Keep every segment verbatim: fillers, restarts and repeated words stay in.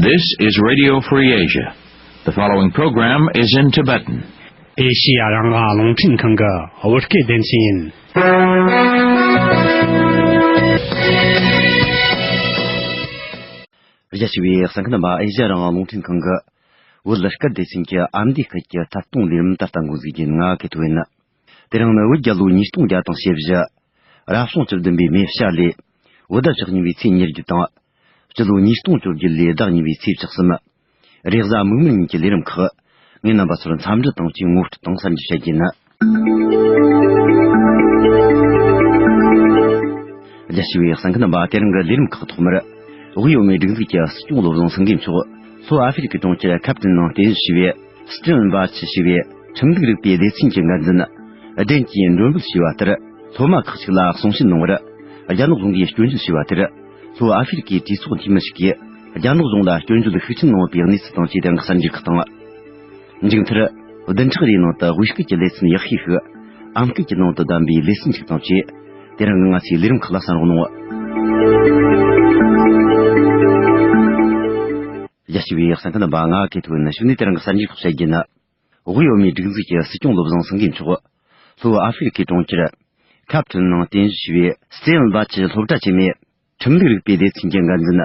This is Radio Free Asia. The following program is in Tibetan. ཨེ་ཤི་ཡ་རང་དབང་རླུང་འཕྲིན་ཁང་གི་བོད་སྐད་སྡེ་ཚན་ཡིན། རྒྱ་ཆེ་བའི་གསན་མཁན་རྣམ་པ། ཨེ་ཤི་ཡ་རང་དབང་རླུང་འཕྲིན་ཁང་གི་བོད་སྐད་སྡེ་ཚན་གྱི་ཨ་མདོའི་སྐད་ཀྱི་ཐད་གཏོང་ལས་རིམ་ད་ལྟ་འགོ་འཛུགས་རྒྱུ་ཡིན། ང་གི་ཐོ་ཡིན། དེ་རིང་ནི་བོད་རྒྱལ་ལོ་ཉིས་སྟོང་བརྒྱ་དང་བཞི་བཅུ། རབ་བྱུང་བཅུ་བདུན་པའི་མེ་བྱ་ལོའི་བོད་ཟླ་བཅུ་གཉིས་པའི་ཚེས་ཉེར་བརྒྱད་དང་། སྤྱི་ལོ་ཉིས་སྟོང་བཅོ་བརྒྱད་ལོའི་ཟླ་གཉིས་པའི་ཚེས་བཅུ་གསུམ། རེས་གཟའ་མིག་དམར་ཉིན་གྱི་ལས་རིམ་ཁག་ངས་རྣམ་པ་ཚོར་འཚམས་འདྲི་དང་བཅས་ངོ་སྤྲོད་དང་གསར་འགྱུར་བཤད་རྒྱུ་ཡིན། རྒྱ་ཆེ་བའི་གསན་མཁན་རྣམ་པ། དེ་རིང་གི་ལས་རིམ་ཁག་ཐོག་མར། དབུས་བོད་མིའི་སྒྲིག་འཛུགས་ཀྱི་སྲིད་སྐྱོང་བློ་བཟང་སེང་གེ་མཆོག་ལྷོ་ཨ་ཧྥེ་རི་ཁའི་གྲོང་ཁྱེར་ཁབ་ཏི་ནང་རྟེན་གཞི་བྱས་པའི་སི་ཏྲེན་བྷ་ཆི་ཞེས་པའི་ཁྲིམས་ལུགས་རིག་པའི་སྡེ་ཚན་གྱི་འགན་འཛིན་བདེན་གྱིས་མགྲོན་འབོད་བྱས་པ་ལྟར། སློབ་མ་ཁག་ཅིག་ལ་གསུང་བཤད་གནང་བར་རྒྱ་ནག་གཞུང་གིས་སྐྱོན་བརྗོད་བྱས་པ་དེར། ལྷོ་ཨ་ཧྥེ་རི་ཁའི་གྲོས་ཚོགས་འཐུས་མི་ཞིག་གིས་རྒྱ་ནག་གཞུང་ལ་སྐྱོན་བརྗོད་ཤུགས་ཆེན་གནང་ཡོད་པའི་གནས་ཚུལ་དང་བཅས་དེ་རིང་གསར་འགྱུར་ཁག་དང་། མཇུག་མཐར། བདུན་ཕྲག་རེའི་ནང་དུ་དབུས་སྐད་ཀྱི་ལེ་ཚན་ཡག་ཤོས་ཤིག་ཨམ་སྐད་ཀྱི་ནང་དུ་བདམས་པའི་ལེ་ཚན་གཅིག་དང་བཅས། དེ་རིང་གི་ང་ཚོའི་ལས་རིམ་ཁག་ལ་གསན་རོགས་གནང་། རྒྱ་ཆེ་བའི་གསན་མཁན་རྣམ་པ། ང་གི་ཐོ་ཡིན། གཞུག་ནས་དེ་རིང་གི་གསར་འགྱུར་ཁག་བཤད་རྒྱུ་ཡིན། དབུས་བོད་མིའི་སྒྲིག་འཛུགས་ཀྱི་སྲིད་སྐྱོང་བློ་བཟང་སེང་གེ་མཆོག་ལྷོ་ཨ་ཧྥེ་རི་ཁའི་གྲོང་ཁྱེར་ཁབ་ཏི་ནང་རྟེན་གཞི་བྱས་པའི་སི་ཏྲེན་བྷ་ཆི་སློབ་གྲྭ་ཆེན་མོའི་ཁྲིམས་ལུགས་རིག་པའི་སྡེ་ཚན་གྱི་འགན་འཛིན་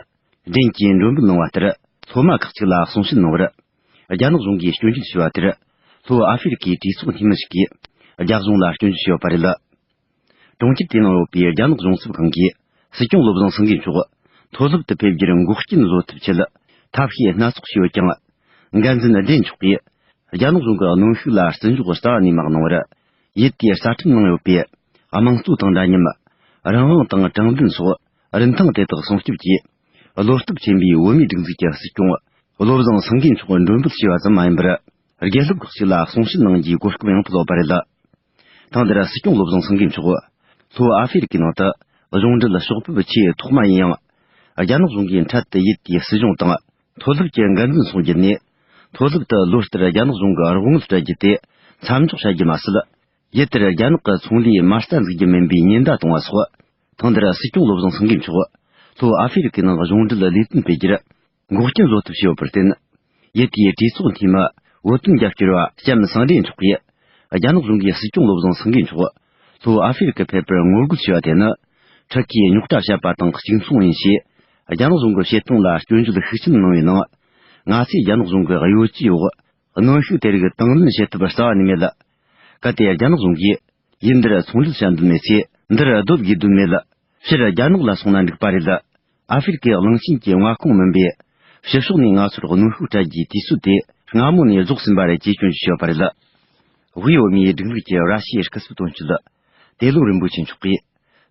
བདེན་གྱིས་མགྲོན་འབོད་གནང་བ་ལྟར། སློབ་མ་ཁག་ཅིག་ལ་གསུང་བཤད་གནང་བར་རྒྱ་ནག་གཞུང་གིས་སྐྱོན་བརྗོད་བྱས་པ་དེར། ལྷོ་ཨ་ཧྥེ་རི་ཁའི་གྲོས་ཚོགས་འཐུས་མི་ཞིག་གིས་རྒྱ་གཞུང་ལ་སྐྱོན་བརྗོད་བྱས་ཡོད་པ་རེད། གྲོང་ཁྱེར་དེའི་ནང་ཡོད་པའི་རྒྱ་ནག་གཞུང་ཚབ་ཁང་གིས་སྲིད་སྐྱོང་བློ་བཟང་སེང་གེ་མཆོག་མཐོ་སློབ་ཏུ་ཕེབས་རྒྱུར་འགོག་རྐྱེན་བཟོ་ཐབས་ཆེད་ཐབས་ཤེས་སྣ་ཚོགས་བྱས་ཡོད་ཀྱང་། འགན་འཛིན་བདེན་མཆོག་གིས་རྒྱ་ནག་གཞུང་གི་གནོན་ཤུགས་ལ་བརྩི་འཇོག་རྩ་བ་ནས་མ་གནང་བར། ཡུལ་དེའི་རྩ་ཁྲིམས་ནང་ཡོད་པའི་དམངས་གཙོ་དང་འདྲ་མཉམ། རང་དབང་དང་དྲང་བདེན་སོགས་རིན་ཐང་དེ་དག་སྲུང་སྐྱོབ་ཀྱིས། བློ་སྟོབས་ཆེན་པོས་བོད་མིའི་སྒྲིག་འཛུགས་ཀྱི་སྲིད་སྐྱོང་བློ་བཟང་སེང་གེ་མཆོག་མགྲོན་འབོད་བྱས་པ་ཙམ་མ་ཡིན་པར། དགེ་སློབ་ཁག་ཅིག་ལ་གསུང་བཤད་གནང་རྒྱུའི་གོ་སྐབས་ཡང་ཕུལ་ཡོད་པ་རེད། ཐེངས་འདིར་སྲིད་སྐྱོང་བློ་བཟང་སེང་གེ་མཆོག་ལྷོ་ཨ་ཧྥེ་རི་ཁའི་ནང་དུ་གཞུང་འབྲེལ་ཕྱོགས་ཕེབས་ཆེས་ཐོག་མ་ཡིན་ཡང་། རྒྱ་ནག་གཞུང་གིས་འཕྲལ་དུ་ཡུལ་དེའི་སྲིད་གཞུང་དང་མཐོ་སློབ་ཀྱི་འགན་འཛིན་ཚོ་བརྒྱུད་ནས། མཐོ་སློབ་ཏུ་ལོ་ལྟར་རྒྱ་ནག་གཞུང་གི་རོགས་དངུལ་སྤྲད་རྒྱུ་དེ་མཚམས་འཇོག་བྱ་རྒྱུ་མ་ཟད། ཡུལ་དེར་རྒྱ་ནག་གི་ཚོང་ལས་མ་རྩ་འཛུགས་རྒྱུ་མིན་པའི་ཉེན་བརྡ་གཏོང་བ་སོགས། ཐེངས་འདིར་སྲིད་སྐྱོང་བློ་བཟང་སེང་གེ་མཆོག་ལྷོ་ཨ་ཧྥེ་རི་ཁའི་ནང་གཞུང་འབྲེལ་ལས་དོན་སྤེལ་རྒྱུར་འགོག་རྐྱེན་བཟོ་ཐབས་བྱས་ཡོད་པར་བརྟེན། ཡུལ་དེའི་གྲོས་ཚོགས་འཐུས་མི་བོད་དོན་རྒྱབ་སྐྱོར་བ་ལྕམ་སངས་སྒྲོན་མཆོག་གིས། རྒྱ་ནག་གཞུང་གིས་སྲིད་སྐྱོང་བློ་བཟང་སེང་གེ་མཆོག་ལྷོ་ཨ་ཧྥེ་རི་ཁར་ཕེབས་པར་ངོ་རྒོལ་བྱས་པ་དེ་ནི། ཕྲུ་གུའི་རྙོག་དྲ་བཤད་པ་དང་གཅིག་མཚུངས་ཡིན་ཞེས། རྒྱ་ནག་གཞུང་གི་བཤད་སྟངས་ལ་སྐྱོན་བརྗོད་ཤུགས་ཆེན་གནང་བའི་ནང་། ང་ཚོས་རྒྱ་ནག་གཞུང་གི་གཡོ་ཇུས་འོག་གནོན་ཤུགས་དེ་རིགས་དང་ལེན་བྱེད་ཐབས་རྩ་བ་ནས་མེད། གལ་ཏེ་རྒྱ་ནག་གཞུང་གིས་ཡུལ་འདིར་ཚོང་འབྲེལ་བྱ་འདོད་མེད་ཚེ། འདིར་སྡོད་དགོས་དོན་མེད། ཕྱིར་རྒྱ་ནག་ལ་སོང་ན་འགྲིག་པ་རེད། ཨ་ཧྥེ་རི་ཁའི་གླིང་ཆེན་གྱི་མངའ་ཁོངས་མིན་པའི་ཕྱི་ཕྱོགས་ནས་ང་ཚོར་གནོན་ཤུགས་སྤྲད་རྒྱུའི་དུས་ཚོད་དེ་སྔ་མོ་ནས་རྫོགས་ཟིན་པ་རེད་ཅེས་སྐྱོན་བརྗོད་བྱས་ཡོད་པ་རེད། དབུས་བོད་མིའི་སྒྲིག་འཛུགས་ཀྱི་ར་ཤི་ཡའི་སྐུ་ཚབ་དོན་གཅོད་ཏེ་ལོ་རིན་པོ་ཆེ་མཆོག་གིས།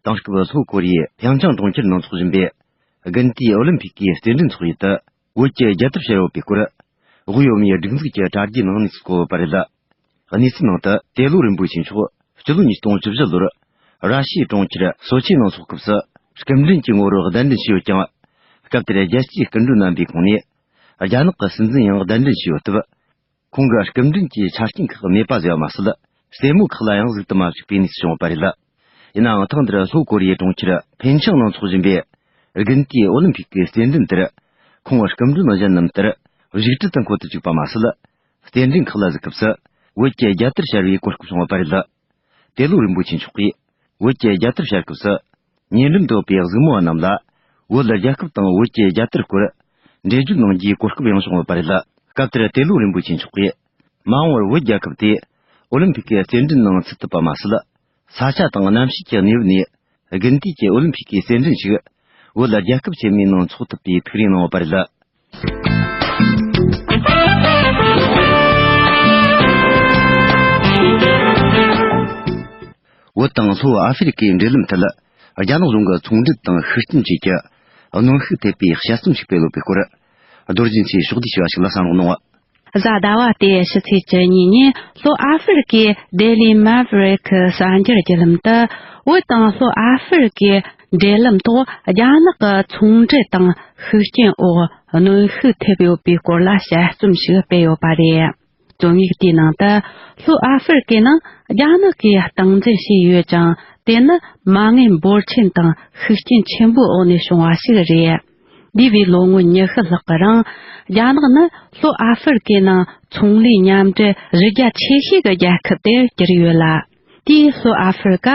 དེང་སྐབས་ལྷོ་ཀོ་རི་ཡའི་ཕིང་ཆང་གྲོང་ཁྱེར་ནང་འཚོགས་བཞིན་པའི་དགུན་དུས་ཨོ་ལིམ་ཕིག་གི་རྩེད་འགྲན་འཚོགས་ཡུལ་དུ། བོད་ཀྱི་རྒྱལ་དར་ཤར་ཡོད་པའི་སྐོར། དབུས་བོད་མིའི་སྒྲིག་འཛུགས་ཀྱི་དྲ་རྒྱའི་ནང་གནས་ཚུལ་བཀོད་ཡོད་པ་རེད། གནས་ཚུལ་ནང་དུ་ཏེ་ལོ་རིན་པོ་ཆེ་མཆོག་སྤྱི་ལོ་ཉིས་སྟོང་བཅུ་བཞི་ལོར་ར་ཤི་ཡའི་གྲོང་ཁྱེར་སོ་ཆི་ནང་འཚོགས་སྐབས་སུ་སྐུ་མགྲོན་གྱི་ངོ་བོར་གདན་འདྲེན་བྱས་ཡོད་ཀྱང་། སྐབས་དེར་རྒྱལ་སྤྱིའི་སྐུ་མགྲོན་རྣམ་པའི་ཁོངས་ནས་རྒྱ་ནག་གི་སྲིད་འཛིན་ཡང་གདན་འདྲེན་བྱས་ཡོད་སྟབས། ཁོང་གི་སྐུ་མགྲོན་གྱི་ཆ་རྐྱེན་ཁག་མེད་པ་བཟོས་པ་མ་ཟད། རྩེད་མོ་ཁག་ལ་ཡང་གཟིགས་དུ་མ་བཅུག་པའི་གནས་ཚུལ་བྱུང་ཡོད་པ་རེད། ཡིན་ནའང་ཐེངས་འདིར་ལྷོ་ཀོ་རི་ཡའི་གྲོང་ཁྱེར་ཕེན་ཆང་ནང་འཚོགས་བཞིན་པའི་དགུན་དུས་ཨོ་ལིམ་ཕིག་གི་རྩེད་འགྲན་དེར་ཁོང་སྐུ་མགྲོན་གཞན་རྣམས་ལྟར་བཞུགས་ཁྲི་དུ་འཁོད་དུ་བཅུག་པ་མ་ཟད། རྩེད་འགྲན་ཁག་ལ་གཟིགས་སྐབས་སུ་བོད་ཀྱི་རྒྱལ་དར་ཤར་བའི་གོ་སྐབས་བྱུང་ཡོད་པ་རེད། ཏེ་ལོ་རིན་པོ་ཆེ་མཆོག་གིས་བོད་ཀྱི་རྒྱལ་དར་ཤར་སྐབས་སུ། ཉེ་འགྲམ་དུ་ཡོད་པའི་གཟིགས་མོ་བ་རྣམས་ལ་བོད་རྒྱལ་ཁབ་དང་བོད་ཀྱི་རྒྱལ་དར་སྐོར་འགྲེལ་བརྗོད་གནང་རྒྱུའི་གོ་སྐབས་ཡང་བྱུང་ཡོད་པ་རེད། སྐབས་དེར་ཏེ་ལོ་རིན་པོ་ཆེ་མཆོག་གིས། མ་འོངས་པར་བོད་རྒྱལ་ཁབ་དེ་ཨོ་ལིམ་ཕིག་གི་རྩེད་འགྲན་ནང་ཚུད་ཐུབ་པ་མ་ཟད། ས་ཆ་དང་གནམ་གཤིས་ཀྱི་གནས་བབ་ནས་དགུན་དུས་ཀྱི་ཨོ་ལིམ་ཕིག་གི་རྩེད་འགྲན་ཞིག་བོད་རྒྱལ་ཁབ་ཆེན་མོའི་ནང་འཚོགས་ཐུབ་པའི་ཐུགས་རེ་གནང་ཡོད་པ་རེད། བོད་དང་ལྷོ་ཨ་ཧྥེ་རི་ཁའི་འབྲེལ་ལམ་ཐད། རྒྱ་ནག་གཞུང་གི་ཚོང་འབྲེལ་དང་ཤུགས་རྐྱེན་བཅས་ཀྱི་གནོན་ཤུགས་ཐེབས་པའི་དཔྱད་རྩོམ་ཞིག་སྤེལ་ཡོད་པའི་སྐོར། རྡོ་རྗེ་མཚོས་ཕྱོགས་བསྡུས་བྱས་པ་ཞིག་ལ་གསན་རོགས་གནང་། གཟའ་ཟླ་བ་སྟེ་ཕྱི་ཚེས་བཅུ་གཉིས་ཉིན་ལྷོ་ཨ་ཧྥེ་རི་ཁའི་Daily Maverick གསར་འགྱུར་བརྒྱུད་ལམ་དུ། བོད་དང་ལྷོ་ཨ་ཧྥེ་རི་ཁའི་འབྲེལ་ལམ་ཐོག་རྒྱ་ནག་གི་ཚོང་འབྲེལ་དང་ཤུགས་རྐྱེན་འོག་གནོན་ཤུགས་ཐེབས་ཡོད་པའི་སྐོར་ལ་དཔྱད་རྩོམ་ཞིག་སྤེལ་ཡོད་པ་རེད། རྩོམ་ཡིག་དེའི་ནང་དུ། ལྷོ་ཨ་ཧྥེ་རི་ཁའི་ནང་རྒྱ་ནག་གིས་སྟངས་འཛིན་བྱས་ཡོད་ཅིང་། དེ་ནི་མ་དངུལ་འབོར་ཆེན་དང་ཤུགས་རྐྱེན་ཆེན་པོའི་འོག་ནས་བྱུང་བ་ཞིག་རེད། འདས་པའི་ལོ་ངོ་ཉི་ཤུ་ལྷག་གི་རིང་། རྒྱ་ནག་ནི་ལྷོ་ཨ་ཧྥེ་རི་ཀའི་ནང་ཚོང་ལས་མཉམ་འབྲེལ་གཞི་རྒྱ་ཆེ་ཤོས་ཀྱི་རྒྱལ་ཁབ་དེར་གྱུར་ཡོད་ལ། དེས་ལྷོ་ཨ་ཧྥེ་རི་ཀ་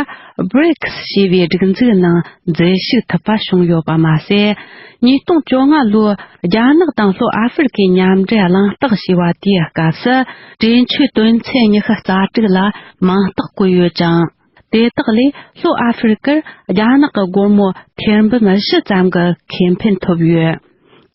བྷི་རིག་སི་ཞེས་པའི་སྒྲིག་འཛུགས་ནང་འཛུལ་ཞུགས་ཐུབ་པ་བྱུང་ཡོད་པ་མ་ཟད། ཉིས་སྟོང་བཅོ་ལྔ་ལོའི་རྒྱ་ནག་དང་ལྷོ་ཨ་ཧྥེ་རི་ཀའི་མཉམ་འབྲེལ་གླེང་སྟེགས་ཞེས་པ་དེའི་སྐབས་སུ། གྲོས་ཆོད་དོན་ཚན་ཉི་ཤུ་རྩ་དྲུག་ལ་མིང་རྟགས་བཀོད་ཡོད་ཅིང་། དེ་དག་ལས་ལྷོ་ཨ་ཧྥེ་རི་ཀར་རྒྱ་ནག་གི་སྒོར་མོ་ཐེར་འབུམ་བཞི་ཙམ་གྱི་ཁེ་ཕན་ཐོབ་ཡོད།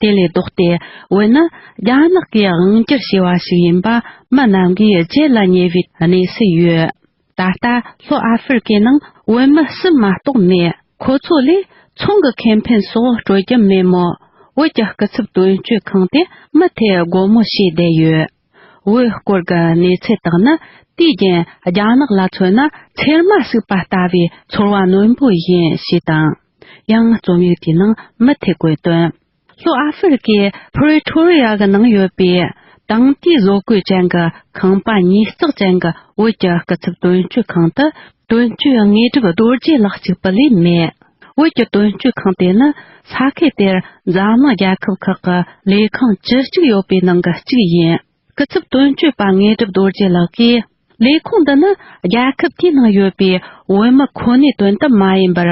དེ་ལས་ལྡོག་སྟེ། བོད་ནི་རྒྱ་ནག་གི་དབང་སྒྱུར་བྱས་པ་ཞིག་ཡིན་པ་མི་རྣམས་ཀྱིས་བརྗེད་ལ་ཉེ་བའི་གནས་སུ་ཡོད། ད་ལྟ་ལྷོ་ཨ་ཧྥེ་རི་ཀའི་ནང་བོད་མི་གསུམ་མ་གཏོགས་མེད། ཁོ་ཚོ་ལས་ཚོང་གི་ཁེ་ཕན་སོགས་སྤྲོད་རྒྱུ་མེད་མོད། བོད་ཀྱི་སྐུ་ཚབ་དོན་གཅོད་ཁང་དེ་མུ་མཐུད་སྒོ་མོ་ཕྱེ་བསྡད་ཡོད། བོད་སྐོར་གྱི་གནས་ཚུལ་དག་ནི་དུས་རྒྱུན་རྒྱ་ནག་ལ་མཚོན་ན་ཚེར་མ་ཟུག་པ་ལྟ་བུའི་ཚོར་བ་རྣོན་པོ་ཡིན་ཞེས་དང་། ཡང་རྩོམ་ཡིག་དེའི་ནང་མུ་མཐུད་བཀོད་དོན། ལྷོ་ཨ་ཧྥེ་རི་ཀའི་Pretoria གི་ནང་ཡོད་པའི་དེང་དུས་བཟོ་བཀོད་ཅན་གྱི་ཁང་པ་ཉིས་བརྩེགས་ཅན་གྱི་བོད་ཀྱི་སྐུ་ཚབ་དོན་གཅོད་ཁང་དུ། དོན་གཅོད་དངོས་གྲུབ་རྡོ་རྗེ་ལགས་གཅིག་པུ་ལས་མེད། བོད་ཀྱི་དོན་གཅོད་ཁང་དེ་ནི་ས་ཁུལ་དེར་འཛམ་གླིང་རྒྱལ་ཁབ་ཁག་གི་ལས་ཁུངས་བཅུ་གཅིག་ཡོད་པའི་ནང་གི་གཅིག་ཡིན། སྐུ་ཚབ་དོན་གཅོད་པ་དངོས་གྲུབ་རྡོ་རྗེ་ལགས་ཀྱིས། ལས་ཁུངས་འདི་ནི་རྒྱལ་ཁབ་དེའི་ནང་ཡོད་པའི་བོད་མི་ཁོ་ནའི་དོན་དུ་མ་ཡིན་པར།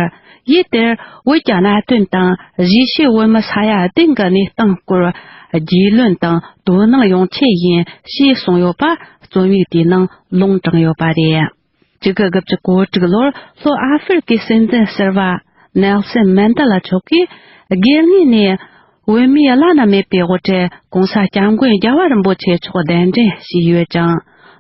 ཡུལ་དེར་བོད་ཀྱི་གནད་དོན་དང་གཞིས་བྱེས་བོད་མི་ས་ཡ་བདུན་གྱི་གནས་སྟངས་སྐོར་རྒྱུས་ལོན་དང་དོ་སྣང་ཡོང་ཆེད་ཡིན་ཞེས་གསུངས་ཡོད་པ་རྩོམ་ཡིག་དེའི་ནང་ལུང་དྲངས་ཡོད་པ་རེད། དགུ་བརྒྱ་དགུ་བཅུ་གོ་དྲུག་ལོར་ལྷོ་ཨ་ཧྥེ་རི་ཀའི་སྲིད་འཛིན་ཟུར་པ་ནེལ་སན་མན་ཌེ་ལ་མཆོག་གིས་སྒེར་ངོས་ནས་བོད་མིའི་བླ་ན་མེད་པའི་དབུ་ཁྲིད་༧གོང་ས་༧སྐྱབས་མགོན་རྒྱལ་བ་རིན་པོ་ཆེ་མཆོག་གདན་འདྲེན་བྱས་ཡོད་ཅིང་།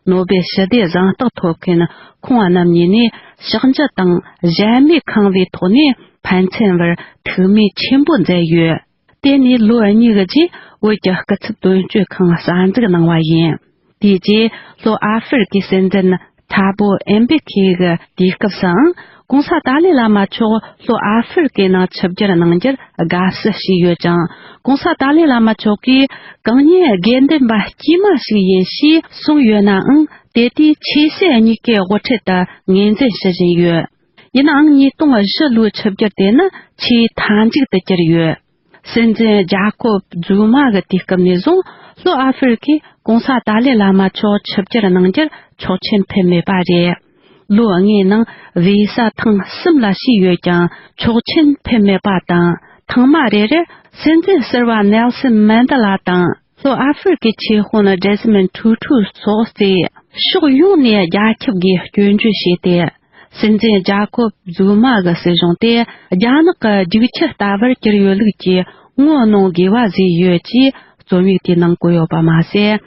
ནོ་སྦེལ་ཞི་བདེའི་གཟེངས་རྟགས་ཐོབ་མཁན་ཁོང་རྣམ་གཉིས་ནས་ཕྱག་མཇལ་དང་ཞལ་མོ་འཁང་བའི་ཐོག་ནས་ཕན་ཚུན་བར་ཐུགས་མོས་ཆེན་པོ་མཛད་ཡོད། དེ་ནས་ལོ་གཉིས་ཀྱི་རྗེས་བོད་ཀྱི་སྐུ་ཚབ་དོན་གཅོད་ཁང་གསར་འཛུགས་གནང་བ་ཡིན། དེའི་རྗེས་ལྷོ་ཨ་ཧྥེ་རི་ཀའི་སྲིད་འཛིན་ཐ་བོ་ཨེམ་བེ་ཁེ་གི་དུས་སྐབས་སུའང་༧གོང་ས་ཏཱ་ལའི་བླ་མ་མཆོག་ལྷོ་ཨ་ཧྥེ་རི་ཀའི་ནང་ཆིབས་བསྒྱུར་གནང་རྒྱུར་དགའ་བསུ་ཞུས་ཡོད་ཅིང་༧གོང་ས་ཏཱ་ལའི་བླ་མ་མཆོག་གིས་གང་ཉིད་དགེ་འདུན་པ་དཀྱུས་མ་ཞིག་ཡིན་ཞེས་གསུངས་ཡོད་ནའང་། དེ་དུས་ཆོས་སྲིད་གཉིས་ཀའི་དབུ་ཁྲིད་དུ་ངོས་འཛིན་ཞུ་བཞིན་ཡོད། ཡིན་ནའང་ཉིས་སྟོང་བཞི་ལོའི་ཆིབས་བསྒྱུར་དེ་ནི་ཆེས་མཐའ་མཇུག་ཏུ་གྱུར་ཡོད། སྲིད་འཛིན་ཇཱ་ཀོབ་ཛུ་མ་གི་དུས་སྐབས་ནས་བཟུང་ལྷོ་ཨ་ཧྥེ་རི་ཀས་༧གོང་ས་ཏཱ་ལའི་བླ་མ་མཆོག་ཆིབས་བསྒྱུར་གནང་རྒྱུར་ཆོག་མཆན་ཕུལ་མེད་པ་རེད། ལོ་ལྔའི་ནང་བི་ས་ཐེངས་གསུམ་ལ་ཞུས་ཡོད་ཀྱང་ཆོག་མཆན་ཕུལ་མེད་པ་དང་། ཐེངས་མ་རེ་རེར་སྲིད་འཛིན་ཟུར་པ་ནེལ་སན་མན་ཌེ་ལ་དང་ལྷོ་ཨ་ཧྥེ་རི་ཀའི་ཆེད་དཔོན་ཌེ་སི་མོན་ཊུ་ཊུ་སོགས་བརྩིས། ཕྱོགས་ཡོངས་ནས་རྒྱ་ཁྱབ་ཀྱིས་སྐྱོན་བརྗོད་བྱས་ཏེ། སྲིད་འཛིན་ཇཱ་ཀོབ་ཛུ་མ་གི་སྲིད་གཞུང་དེ་རྒྱ་ནག་གི་རྒྱུག་ཁྱི་ལྟ་བུར་གྱུར་ཡོད་ལུགས་ཀྱི་ངོ་གནོང་དགོས་པ་བཟོས་ཡོད་ཅེས་རྩོམ་ཡིག་དེའི་ནང་བཀོད་ཡོད་པ་མ་ཟད།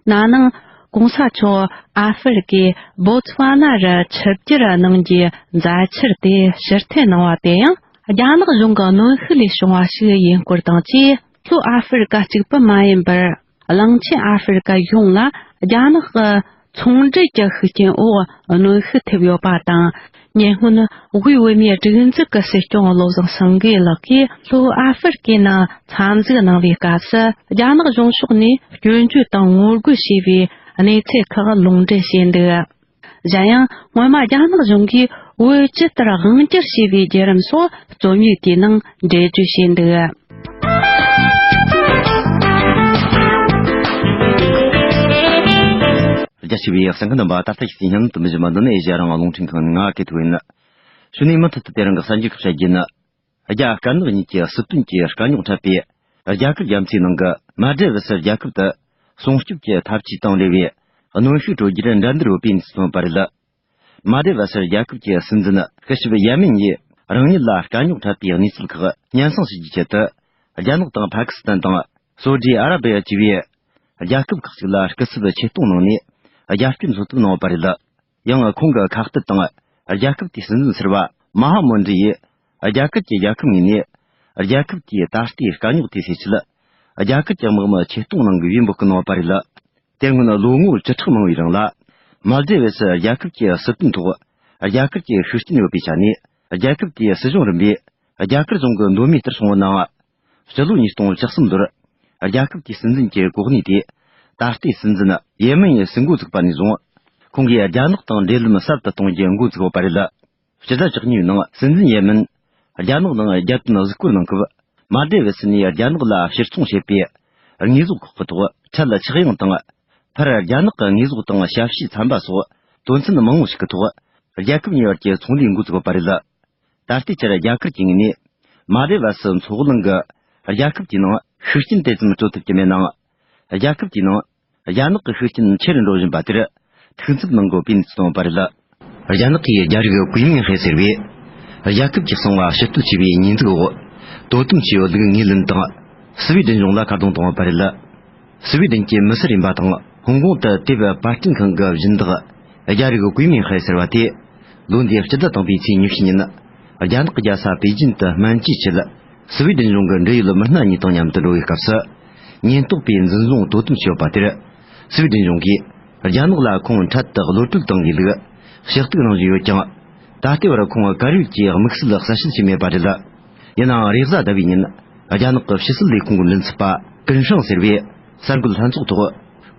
ན་ནིང་༧གོང་ས་མཆོག་ཨ་ཧྥེ་རི་ཀའི་བོ་ཙི་ཝ་ན་རུ་ཆིབས་བསྒྱུར་གནང་རྒྱུའི་མཛད་འཆར་དེ་ཕྱིར་འཐེན་གནང་བ་དེ་ཡང་རྒྱ་ནག་གཞུང་གི་གནོན་ཤུགས་ལས་བྱུང་བ་ཞིག་ཡིན་སྐོར་དང་བཅས། ལྷོ་ཨ་ཧྥེ་རི་ཀ་གཅིག་པུ་མ་ཡིན་པར། གླིང་ཆེན་ཨ་ཧྥེ་རི་ཀ་ཡོངས་ལ་རྒྱ་ནག་གི་ཚོང་འབྲེལ་གྱི་ཤུགས་རྐྱེན་འོག་གནོན་ཤུགས་ཐེབས་ཡོད་པ་དང་། ཉེ་སྔོན་དབུས་བོད་མིའི་སྒྲིག་འཛུགས་ཀྱི་སྲིད་སྐྱོང་བློ་བཟང་སེང་གེ་ལགས་ཀྱིས་ལྷོ་ཨ་ཧྥེ་རི་ཀའི་ནང་འཚམས་གཟིགས་གནང་བའི་སྐབས་སུ་རྒྱ་ནག་གཞུང་ཕྱོགས་ནས་སྐྱོན་བརྗོད་དང་ངོ་རྒོལ་བྱས་པའི་གནས་ཚུལ་ཁག་ལུང་འདྲེན་བྱས་འདུག་གཞན་ཡང་སྔོན་མ་རྒྱ་ནག་གཞུང་གིས་བོད་ཇི་ལྟར་དབང་བསྒྱུར་བྱས་པའི་བརྒྱུད་རིམ་སོགས་རྩོམ་ཡིག་དེའི་ནང་འགྲེལ་བརྗོད་བྱས་འདུག་རྒྱ་ཆེ་བའི་གསན་མཁན་རྣམ་པ། ད་ལྟ་ཁྱེད་ཚོས་སྙན་ལམ་དུ་མི་བཞི་མ་འདི་ནི་ཨེ་ཤེ་ཡ་རང་དབང་རླུང་འཕྲིན་ཁང་ནས་ང་གི་ཐུ་ཡིན། གཞུག་ནས་མུ་མཐུད་དུ་དེ་རིང་གི་གསར་འགྱུར་ཁག་བཤད་རྒྱུ་ནི། རྒྱ་དཀར་ནག་གཉིས་ཀྱི་སྲིད་དོན་གྱི་དཀའ་རྙོག་འཕྲད་པའི་རྒྱ་གར་རྒྱ་མཚོའི་ནང་གི་མ་ཌི་བི་སི་རྒྱལ་ཁབ་ཏུ་སྲུང་སྐྱོབ་ཀྱི་ཐབས་ཇུས་དང་འབྲེལ་བའི་གནོན་ཤུགས་སྤྲོད་རྒྱུར་འགྲན་བསྡུར་ཡོད་པའི་གནས་ཚུལ་ཐོན་པ་རེད། མ་ཌི་བི་སི་རྒྱལ་ཁབ་ཀྱི་སྲིད་འཛིན་སྐུ་ཞབས་ཡེ་མིན་ཡིས་རང་ཉིད་ལ་དཀའ་རྙོག་འཕྲད་པའི་གནས་ཚུལ་ཁག་སྙན་སེང་ཞུ་རྒྱུའི་ཆེད་དུ། རྒྱ་ནག་དང་ཕ་ཀི་སི་ཐན་དང་སོ་ཌི་ཨ་ར་བི་ཡ་བཅས་པའི་རྒྱལ་ཁབ་ཁག་ཅིག་ལ་སྐུ་ཚབ་ཆེད་གཏོང་གནང་ནས་རྒྱབ་སྐྱོར་འཚོལ་ཐབས་གནང་བ་རེད། ཡང་ཁོང་གི་ཁ་གཏད་དང་རྒྱལ་ཁབ་དེའི་སྲིད་འཛིན་ཟུར་པ་མ་ཧ་མོན་ཏྲི་ཡིས་རྒྱ་གར་གྱི་རྒྱལ་ཁབ་ངོས་ནས་རྒྱལ་ཁབ་དེའི་ད་ལྟའི་དཀའ་རྙོག་དེ་སེལ་ཆེད་རྒྱ་གར་གྱི་དམག་མི་ཆེད་གཏོང་གནང་དགོས་པའི་འབོད་སྐུལ་གནང་བ་རེད། དེ་སྔོན་ལོ་ངོ་བཅུ་ཕྲག་མང་བའི་རིང་ལ། མལ་ཌི་བེ་སི་རྒྱལ་ཁབ་ཀྱི་སྲིད་དོན་ཐོག་རྒྱ་གར་གྱི་ཤུགས་རྐྱེན་ཡོད་པའི་ཆ་ནས། རྒྱལ་ཁབ་དེའི་སྲིད་གཞུང་རིམ་པས་རྒྱ་གར་གཞུང་གི་མདོ་མིའི་ལྟར་སོང་བ་ནའང་། སྤྱི་ལོ་ཉིས་སྟོང་བཅུ་གསུམ་ལོར། རྒྱལ་ཁབ་དེའི་སྲིད་འཛིན་གྱི་གོ་གནས་དེ། ད་ལྟའི་སྲིད་འཛིན་ཡེ་མིན་ཡི་སྲིད་འགོ་བཙུགས་པ་ནས་བཟུང་། ཁོང་གིས་རྒྱ་ནག་དང་འབྲེལ་ལམ་ཟབ་ཏུ་གཏོང་རྒྱུ་འགོ་བཙུགས་ཡོད་པ་རེད། སྤྱི་ཟླ་བཅུ་གཉིས་ནང་སྲིད་འཛིན་ཡེ་མིན། རྒྱ་ནག་ནང་རྒྱལ་དོན་གཟིགས་སྐོར་གནང་སྐབས། མ་ཌེ་བི་སི་ནས་རྒྱ་ནག་ལ་ཕྱིར་ཚོང་བྱེད་པའི་དངོས་ཟོག་ཁག་གི་ཐོག་འཕྲལ་ཆག་ཡང་དང་། ཕར་རྒྱ་ནག་གི་དངོས་ཟོག་དང་ཞབས་ཞུའི་ཚན་པ་སོགས་དོན་ཚན་མང་བོ་ཞིག་གི་ཐོག་རྒྱལ་ཁབ་གཉིས་བར་གྱི་ཚོང་ལས་འགོ་བཙུགས་པ་རེད། ད་ལྟའི་ཆར་རྒྱ་གར་གྱི་ངོས་ནས་མ་ཌེ་བི་སི་མཚོ་གླིང་གི་རྒྱལ་ཁབ་ཀྱི་ནང་ཤུགས་རྐྱེན་དེ་ཙམ་སྤྲོད་ཐུབ་ཀྱི་མེད་ནའང་། རྒྱལ་ཁབ་ཀྱི་ནང་རྒྱ་ནག་གི་ཤུགས་རྐྱེན་ཆེ་རུ་འགྲོ་བཞིན་པ་དེར་ཐུགས་འཚབ་གནང་དགོས་པའི་གནས་ཚུལ་བཏོན་པ་རེད། རྒྱ་ནག་གིས་རྒྱ་རིགས་གུས་མིང་ཧེ་ཟེར་བས། རྒྱལ་ཁབ་ཀྱི་གསང་བ་ཕྱིར་བསྡུ་བྱས་པའི་ཉེས་འཛུགས་འོག་དོ་དམ་བྱས་ཡོད་ལུགས་ངོས་ལེན་དང་། སི་བི་ཌེན་གཞུང་ལ་མཁར་རྡུང་བཏང་བ་རེད། སི་བི་ཌེན་གྱི་མི་སེར་ཡིན་པ་དང་ཧོང་ཀོང་དུ་དེབ་པར་སྐྲུན་ཁང་གི་སྦྱིན་བདག་རྒྱ་རིགས་གུས་མིང་ཧེ་ཟེར་བ་དེ། ལོ་འདིའི་སྤྱི་ཟླ་དང་པོའི་ཚེས་ཉི་ཤུ་ཉིན། རྒྱ་ནག་གི་རྒྱལ་ས་པེ་ཅིན་དུ་སྨན་བཅོས་ཆེད། སི་བི་ཌེན་གཞུང་གི་འབྲེལ་ཡོད་མི་སྣ་གཉིས་དང་མཉམ་དུ་འགྲོ་བའི་སྐབས་སུ། ཉེན་རྟོག་པས་འཛིན་བཟུང་དོ་དམ་བྱས་ཡོད་པ་དེར། སི་བི་ཌེན་གཞུང་གིས། རྒྱ་ནག་ལ་ཁོང་འཕྲལ་དུ་གློད་བཀྲོལ་གཏོང་དགོས་ལུགས། ཕྱག་བཏིག་གནང་བཞིན་ཡོད་ཀྱང་། ད་ལྟའི་བར་ཁོང་ག་རེ་ཡོད་ཀྱི་དམིགས་བསལ་གསལ་བཤད་བྱས་མེད་པ་རེད། ཡིན་ནའང་རེས་གཟའ་ཟླ་བའི་ཉིན། རྒྱ་ནག་གི་ཕྱི་སྲིད་ལས་ཁུངས་ཀྱི་མགྲིན་ཚབ་པ་ཀུན་ཧྲང་ཟེར་བས། གསར་འགོད་ལྷན་ཚོགས་ཐོག་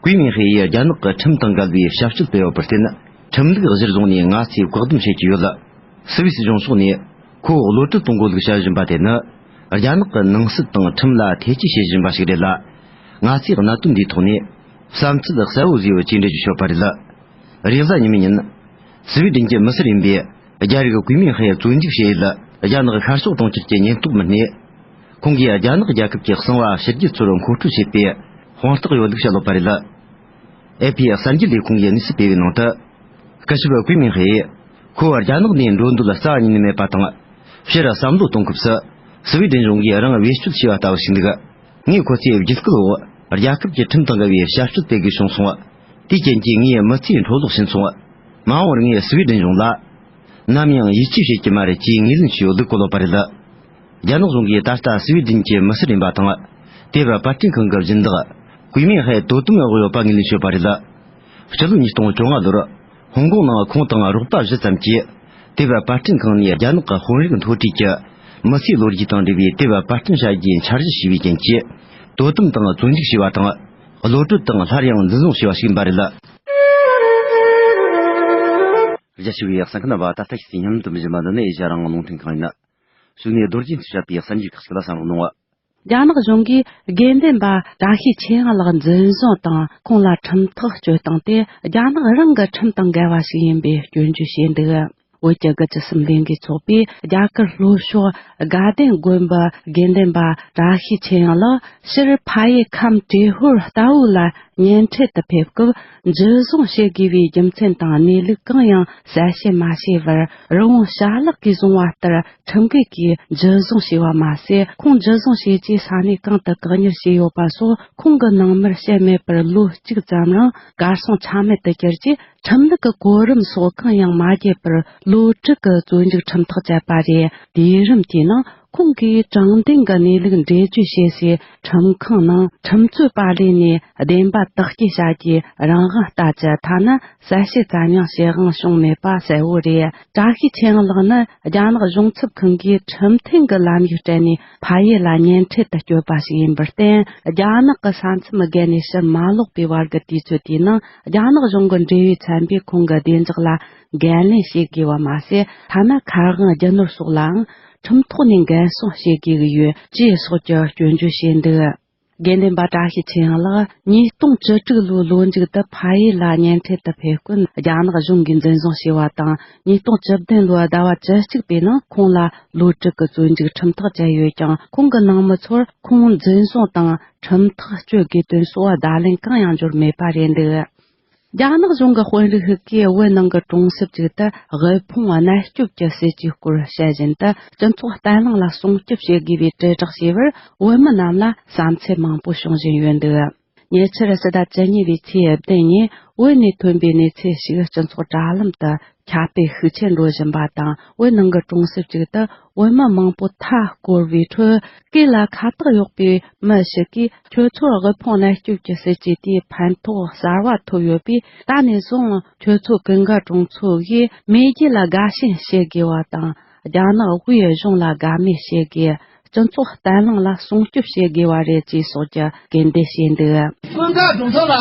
གུས་མིང་ཧེ་ཡིས་རྒྱ་ནག་གི་ཁྲིམས་དང་འགལ་བའི་བྱ་སྤྱོད་སྤེལ་ཡོད་པར་བརྟེན། ཁྲིམས་ལུགས་གཞིར་བཟུང་ནས་ང་ཚོས་བཀག་སྡོམ་བྱེད་ཀྱི་ཡོད། སུད་སི་གཞུང་ཕྱོགས་ནས་ཁོ་བོ་གློད་བཀྲོལ་གཏོང་དགོས་ལུགས་བཤད་བཞིན་པ་དེ་ནི། རྒྱ་ནག་གི་ནང་སྲིད་དང་ཁྲིམས་ལ་ཐེ་ཇུས་བྱེད་བཞིན་པ་ཞིག་རེད་ལ། ང་ཚོས་གནད་དོན་འདིའི་ཐོག་ནས་བསམ་ཚུལ་གསལ་བོ་བཟོས་ཡོད་ཅེས་འགྲེལ་བརྗོད་བྱས་པ་རེད། རེས་གཟའ་ཉི་མའི་ཉིན། སུད་སི་གི་མི་སེར་ཡིན་པའི་རྒྱ་རིགས་གུས་མིང་ཧེ་བཙོན་འཇུག་བྱས་ཡུལ་རྒྱ་ནག་ཤར་ཕྱོགས་གྲོང་ཁྱེར་གྱི་ཉེན་རྟོག་མི་སྣས། ཁོང་གིས་རྒྱ་ནག་རྒྱལ་ཁབ་ཀྱི་གསང་བ་ཕྱི་རྒྱལ་ཚོར་མཁོ་སྤྲོད་བྱེད་པའི་དཔང་རྟགས་ཡོད་ལུགས་བཤད་ཡོད་པ་རེད། ཨེ་ཕི་གསར་འགྱུར་ལས་ཁུངས་ཀྱིས་གནས་ཚུལ་སྤེལ་བའི་ནང་དུ། སྐུ་ཞབས་གུས་མིང་ཧེ་ཡིས་ཁོ་བོ་རྒྱ་ནག་ནས་འགྲོ་འདོད་རྩ་བ་ཉིད་ནས་མེད་པ་དང་། སྤྱིར་བསམ་བློ་གཏོང་སྐབས་སུ། སུད་སི་གཞུང་གིས་རང་བེད་སྤྱོད་བྱས་པ་ལྟ་བུ་ཞིག་འདུག་ངས་ཁོ་ཚོའི་བརྒྱུད་སྐུལ་འོག་རྒྱལ་ཁབ་ཀྱི་ཁྲིམས་དང་འགལ་བའི་བྱ་སྤྱོད་སྤེལ་དགོས་བྱུང་སོང་། དེའི་རྐྱེན་གྱིས་ངའི་མི་ཚེའི་འཕྲོ་བརླག་ཕྱིན་སོང་། མ་འོངས་པར་ངས་སུད་སི་གཞུང་ལ། ནམ་ཡང་ཡིད་ཆེས་བྱེད་ཀྱི་མ་རེད་ཅེས་ངོས་ལེན་བྱས་ཡོད་ལུགས་བཀོད་ཡོད་པ་རེད། རྒྱ་ནག་གཞུང་གིས་ད་ལྟ་སུད་སི་གྱི་མི་སེར་ཡིན་པ་དང་། དེབ་པར་སྐྲུན་ཁང་གི་སྦྱིན་བདག་གུས་མིང་ཧེ་དོ་དམ་འོག་ཡོད་པ་ངོས་ལེན་བྱས་ཡོད་པ་རེད། སྤྱི་ལོ་ཉིས་སྟོང་བཅོ་ལྔ་ལོར། ཧོང་ཀོང་ནང་ཁོང་དང་རོགས་པ་བཞི་ཙམ་གྱིས། དེབ་པར་སྐྲུན་ཁང་ནས་རྒྱ་ནག་གི་དཔོན་རིགས་མཐོ་གྲས་ཀྱི་མི་ཚེའི་ལོ་རྒྱུས་དང་འབྲེལ་བའི་དེབ་པར་སྐྲུན་བྱ་རྒྱུའི་འཆར་གཞི་བྱས་པའི་རྐྱེན་གྱིས། དོ་དམ་དང་བཙོན་འཇུག་བྱས་པ་དང་། གློད་བཀྲོལ་དང་སླར་ཡང་འཛིན་བཟུང་བྱས་པ་ཞིག་ཡིན་པ་རེད། རྒྱ་ཆེ་བའི་གསན་མཁན་རྣམ་པ། ད་ལྟ་ཁྱེད་ཚོས་སྙན་ལམ་དུ་འབུལ་བཞིན་པ་འདི་ནི་ཨེ་ཤ་ཡ་རང་དབང་རླུང་འཕྲིན་ཁང་ཡིན། གཞུག་ནས་རྡོ་རྗེ་འཚོས་བཤད་པའི་གསར་འགྱུར་ཁག་ཅིག་ལ་གསན་རོགས་གནང་། རྒྱ་ནག་གཞུང་གིས་དགེ་འདུན་པ་བཀྲ་ཤིས་ཆོས་དབྱངས་ལགས་འཛིན་བཟུང་དང་ཁོང་ལ་ཁྲིམས་ཐག་གཅོད་སྟངས་དེ་རྒྱ་ནག་རང་གི་ཁྲིམས་དང་འགལ་བ་ཞིག་ཡིན་པའི་སྐྱོན་བརྗོད་བྱས་འདུག་བོད་ཀྱི་དགུ་བཅུ་གསུམ་ལས་འགུལ་ཚོགས་པས་རྒྱ་གར་ལྷོ་ཕྱོགས་དགའ་ལྡན་དགོན་པའི་དགེ་འདུན་པ་བཀྲ་ཤིས་ཆོས་དབྱངས་ལགས་ཕྱིར་ཕ་ཡུལ་ཁམས་ཏྲེ་ཧོར་རྟའུ་ལ་ཉེན་འཕྲད་དུ་ཕེབས་སྐབས་འཇུ་བཟུང་བྱེད་དགོས་པའི་རྒྱུ་མཚན་དང་གནས་ལུགས་གང་ཡང་གསལ་བཤད་མ་བྱས་པར། རི་བོང་བྱ་གླག་གིས་བཟུང་བ་ལྟར་ཁྲིམས་འགལ་གྱིས་འཇུ་བཟུང་བྱས་པ་མ་ཟད། ཁོང་འཇུ་བཟུང་བྱས་རྗེས་ས་གནས་གང་དུ་བཀག་ཉར་བྱས་ཡོད་པ་སོགས་ཁོང་གི་ནང་མིར་བཤད་མེད་པར་ལོ་གཅིག་ཙམ་རིང་གར་སོང་ཆ་མེད་དུ་གྱུར་རྗེས། ཁྲིམས་ལུགས་ཀྱི་གོ་རིམ་སོགས་གང་ཡང་མ་བརྒྱུད་པར་ལོ་དྲུག་གི་བཙོན་འཇུག་ཁྲིམས་ཐག་བཅད་པ་རེད། དུས་རིམ་དེའི་ནང་ཁོང་གིས་དྲང་བདེན་གྱི་གནས་ལུགས་འགྲེལ་བརྗོད་བྱེད་སའི་ཁྲིམས་ཁང་ནང་ཁྲིམས་རྩོད་པ་ལས་ནས་བདེན་པ་དག་སྐྱེལ་བྱ་རྒྱུའི་རང་དབང་ལྟ་ཅི། ཐ་ན་གསལ་བཤད་ཙམ་ཡང་བྱེད་དབང་བྱུང་མེད་པ་གསལ་བོ་རེད། བཀྲ་ཤིས་ཆོས་དབྱངས་ལགས་ནི་རྒྱ་ནག་གཞུང་ཚབ་ཁང་གིས་ཁྲིམས་མཐུན་གྱི་ལམ་ཡིག་སྤྲད་ནས་ཕ་ཡུལ་ལ་ཉེན་འཕྲད་དུ་བསྐྱོད་པ་ཞིག་ཡིན་པར་བརྟེན། རྒྱ་ནག་གི་ས་མཚམས་བརྒལ་ནས་ཕྱིར་མ་ལོག་པའི་བར་གྱི་དུས་ཚོད་དེའི་ནང་རྒྱ་ནག་གཞུང་གི་འབྲེལ་ཡོད་ཚན་པས་ཁོང་གི་བདེ་འཇགས་ལ་འགན་ལེན་བྱེད་དགོས་པ་མ་ཟད། ཐ་ན་མཁར་དབང་རྒྱུ་ནོར་སོགས་ལའང་ཁྲིམས་ཐོག་ནས་འགན་སྲུང་བྱེད་དགོས་ཀྱི་ཡོད་ཅེས་སོགས་ཀྱི་སྐྱོན་བརྗོད་བྱས་འདུག་དགེ་འདུན་པ་བཀྲ་ཤིས་ཆོས་དབྱངས་ལགས་ཉིས་སྟོང་བཅུ་དྲུག་ལོའི་ལོ་མཇུག་ཏུ་ཕ་ཡུལ་ལ་ཉེན་འཕྲད་དུ་ཕེབས་སྐབས་རྒྱ་ནག་གཞུང་གིས་འཛིན་བཟུང་བྱས་པ་དང་། ཉིས་སྟོང་བཅུ་བདུན་ལོའི་ཟླ་བ་བཅུ་གཅིག་པའི་ནང་ཁོང་ལ་ལོ་དྲུག་གི་བཙོན་འཇུག་ཁྲིམས་ཐག་བཅད་ཡོད་ཀྱང་། ཁོང་གི་ནང་མི་ཚོར་ཁོང་འཛིན་བཟུང་དང་ཁྲིམས་ཐག་གཅོད་དགོས་དོན་སོགས་བརྡ་ལན་གང་ཡང་འབྱོར་མེད་པ་རེད་འདུག་རྒྱ་ནག་གཞུང་གི་དཔོན་རིགས་ཤིག་གིས་བོད་ནང་གི་གྲོང་གསེབ་ཅིག་ཏུ་དབུལ་ཕོངས་གནས་སྐྱོབ་ཀྱི་སྲིད་ཇུས་སྐོར་བཤད་བཞིན་དུ། སྤྱི་ཚོགས་བརྟན་ལྷིང་ལ་སྲུང་སྐྱོབ་བྱེད་དགོས་པའི་དྲིལ་བསྒྲགས་བྱས་པར། བོད་མི་རྣམས་ལ་བསམ་ཚུལ་མང་པོ་བྱུང་བཞིན་ཡོད་འདུག་ཉེ་ཆར་ཕྱི་ཟླ་བཅུ་གཉིས་པའི་ཚེས་བདུན་ཉིན་བོད་ནས་ཐོན་པའི་གནས་ཚུལ་ཞིག་སྤྱི་ཚོགས་དྲ་ལམ་དུ་ཁྱབ་སྤེལ་ཤུགས་ཆེ་འགྲོ་བཞིན་པ་དང་། བོད་ནང་གི་གྲོང་གསེབ་ཅིག་ཏུ་བོད་མི་མང་པོ་མཐའ་བསྐོར་བའི་ཁྲོད། སྐེ་ལ་ཁ་བཏགས་ཡོད་པའི་མི་ཞིག་གིས། ཁྱོད་ཚོར་དབུལ་ཕོངས་གནས་སྐྱོབ་ཀྱི་སྲིད་ཇུས་དེས་ཕན་ཐོགས་གསར་བ་ཐོབ་ཡོད་པས། ད་ནས་བཟུང་ཁྱོད་ཚོ་ཀུན་དགའ་གྲོང་ཚོ་ཡིས་མེས་རྒྱལ་ལ་དགའ་ཞེན་བྱེད་དགོས་པ་དང་། རྒྱ་ནག་དབུས་གཞུང་ལ་དགའ་མོས་བྱེད་དགོས། སྤྱི་ཚོགས་བརྟན་ལྷིང་ལ་སྲུང་སྐྱོབ་བྱེད་དགོས་པ་རེད་ཅེས་སོགས་ཀྱི་སྐུལ་འདེད་བྱས་འདུག་ཀུན་དགའ་གྲོང་ཚོ་ལ་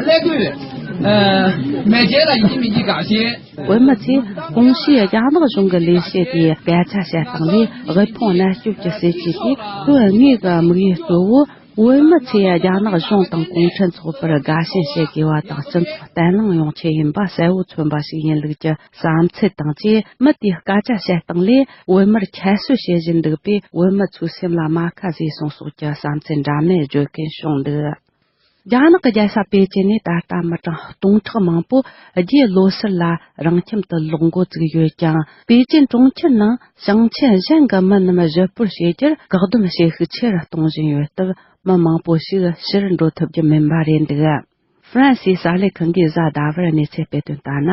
སླེབས་དུས། 呃，买菜了，一斤一斤价钱。 བོད་མི་ཚོས་གོང་ཞུས་རྒྱ་ནག་གཞུང་གི་ལས་བྱེད་དེས་སྐད་ཆ་བཤད་སྟངས་ལས་དབུལ་ཕོངས་གནས་སྐབས་ཀྱི་སྲིད་ཇུས་དེ་དོན་དངོས་ཀྱི་དམིགས་ཡུལ་གཙོ་བོ། བོད་མི་ཚོས་རྒྱ་ནག་གཞུང་དང་གུང་ཁྲན་ཚོགས་པར་དགའ་ཞེན་བྱེད་དགོས་པ་དང་། སྤྱི་ཚོགས་བརྟན་ལྷིང་ཡོང་ཆེད་ཡིན་པ་གསལ་བོ་མཚོན་པ་ཞིག་ཡིན་ལུགས་ཀྱི་བསམ་ཚུལ་དང་བཅས། མི་དེས་སྐད་ཆ་བཤད་སྟངས་ལས་བོད་མིར་ཁྱད་གསོད་བྱེད་བཞིན་འདུག་པས། བོད་མི་ཚོའི་སེམས་ལ་རྨ་ཁ་བཟོས་སོང་སོགས་ཀྱི་བསམ་ཚུལ་འདྲ་མིན་བརྗོད་མཁན་བྱུང་འདུག་རྒྱ་ནག་གི་རྒྱལ་ས་པེ་ཅིན་ནས་ད་ལྟ་མི་གྲངས་སྟོང་ཕྲག་མང་པོ་རྒྱའི་ལོ་སར་ལ་རང་ཁྱིམ་དུ་ལོག་འགོ་བཙུགས་ཡོད་ཀྱང་། པེ་ཅིན་གྲོང་ཁྱེར་ནང་ཞིང་ཆེན་གཞན་གྱི་མི་རྣམས་གཞིས་སྤོར་བྱེད་རྒྱུར་བཀག་སྡོམ་བྱེད་ཤུགས་ཆེ་རུ་གཏོང་བཞིན་ཡོད་སྟབས། མི་མང་པོ་ཞིག་ཕྱིར་འགྲོ་ཐུབ་རྒྱུ་མིན་པ་རེད་འདུག་ཧྥ་རན་སིའི་གསར་ལས་ཁང་གིས་གཟའ་ཟླ་བར་གནས་ཚུལ་སྤེལ་དོན་ལྟར་ན།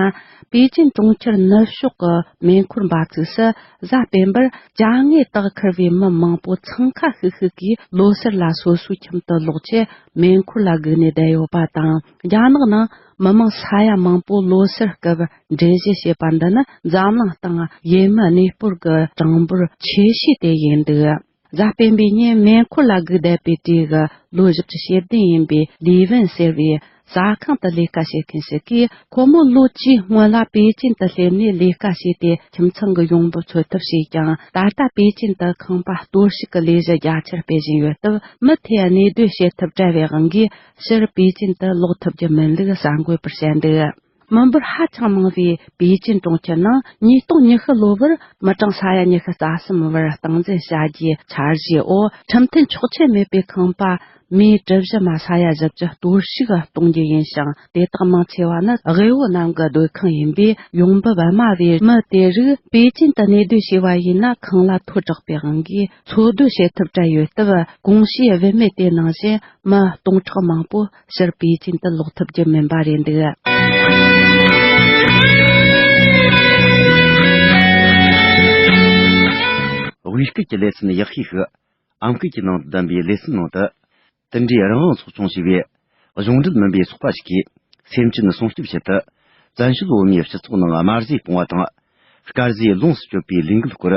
པེ་ཅིན་གྲོང་ཁྱེར་ནུབ་ཕྱོགས་ཀྱི་མེ་འཁོར་འབབ་ཚུགས་སུ། གཟའ་སྤེན་པར་ཅ་དངོས་དག་ཁུར་བའི་མི་མང་པོ་འཚང་ཁ་ཤིག་ཤིག་གིས་ལོ་སར་ལ་སོ་སོའི་ཁྱིམ་དུ་ལོག་ཆེད། མེ་འཁོར་ལ་སྒུག་ནས་བསྡད་ཡོད་པ་དང་། རྒྱ་ནག་ནང་མི་མང་ས་ཡ་མང་པོ་ལོ་སར་སྐབས་འགྲེམས་བཞེས་བྱས་པ་འདི་ནི་འཛམ་གླིང་སྟེང་ཡུལ་མི་གནས་སྤོར་གྱི་གྲངས་འབོར་ཆེ་ཤོས་དེ་ཡིན་འདུག་གཟའ་སྤེན་པའི་ཉིན་མེ་འཁོར་ལ་སྒུག་བསྡད་པའི་གྲས་ཀྱི་ལོ་བཞི་བཅུ་ཞེ་བདུན་ཡིན་པའི་ལི་ཝིན་ཟེར་བའི་ཟ་ཁང་དུ་ལས་ཀ་བྱེད་མཁན་ཞིག་གིས། ཁོ་མོ་ལོ་བཅུའི་སྔོན་ལ་པེ་ཅིན་དུ་སླེབས་ནས་ལས་ཀ་བྱས་ཏེ། ཁྱིམ་ཚང་གི་ཡོང་འབབ་འཚོལ་ཐབས་བྱས་ཀྱང་། ད་ལྟ་པེ་ཅིན་དུ་ཁང་པ་གཏོར་བཤིག་གི་ལས་གཞི་རྒྱ་ཆེར་སྤེལ་བཞིན་ཡོད་སྟབས། མི་དེས་གནས་སྡོད་བྱེད་ཐབས་བྲལ་བའི་དབང་གིས། ཕྱིར་པེ་ཅིན་དུ་ལོག་ཐུབ་རྒྱུ་མིན་ལུགས་གསར་འགོད་པར་བཤད་འདུག་མི་འབོར་ཧ་ཅང་མང་བའི་པེ་ཅིན་གྲོང་ཁྱེར་ནང་ཉིས་སྟོང་ཉི་ཤུ་ལོ་བར་མི་གྲངས་ས་ཡ་ཉི་ཤུ་རྩ་གསུམ་བར་སྟངས་འཛིན་བྱ་རྒྱུའི་འཆར་གཞིའི་འོག་ཁྲིམས་མཐུན་ཆོག་མཆན་མེད་པའི་ཁང་པ་མེ་གྲུ་བཞི་མ་ས་ཡ་བཞི་བཅུ་གཏོར་བཤིག་གཏོང་རྒྱུ་ཡིན་ཞིང་། དེ་དག་མང་ཆེ་བ་ནི་དབུལ་བོ་རྣམས་ཀྱི་སྡོད་ཁང་ཡིན་པས། ཡོང་འབབ་དམའ་བའི་མི་དེ་རིགས་པེ་ཅིན་དུ་གནས་སྡོད་བྱས་པ་ཡིན་ན། ཁང་གླ་མཐོ་དྲགས་པའི་དབང་གིས་འཚོ་སྡོད་བྱེད་ཐབས་བྲལ་ཡོད་སྟབས། གོང་ཞུས་བུད་མེད་དེ་ནང་བཞིན་མི་སྟོང་ཕྲག་མང་པོ་ཕྱིར་པེ་ཅིན་དུ་ལོག་ཐུབ་རྒྱུ་མིན་པ་རེད་འདུག་དབུས་སྐད་ཀྱི་ལེ་ཚན་ཡག་ཤོས་ཤིག་ཨམ་སྐད་ཀྱི་ནང་དུ་བདམས་པའི་ལེ་ཚན་ནང་དུ། དེ་འདྲའི་རང་དབང་ཚོགས་ཆུང་ཞེས་པའི་གཞུང་འབྲེལ་མིན་པའི་ཚོགས་པ་ཞིག་གིས། སེམས་ཅན་སྲུང་སྐྱོབ་ཆེད་དུ། བཙན་བྱོལ་བོད་མིའི་སྤྱི་ཚོགས་ནང་དམར་ཟས་སྤོང་བ་དང་། དཀར་ཟས་ལོངས་སུ་སྤྱོད་པའི་ལས་འགུལ་སྐོར།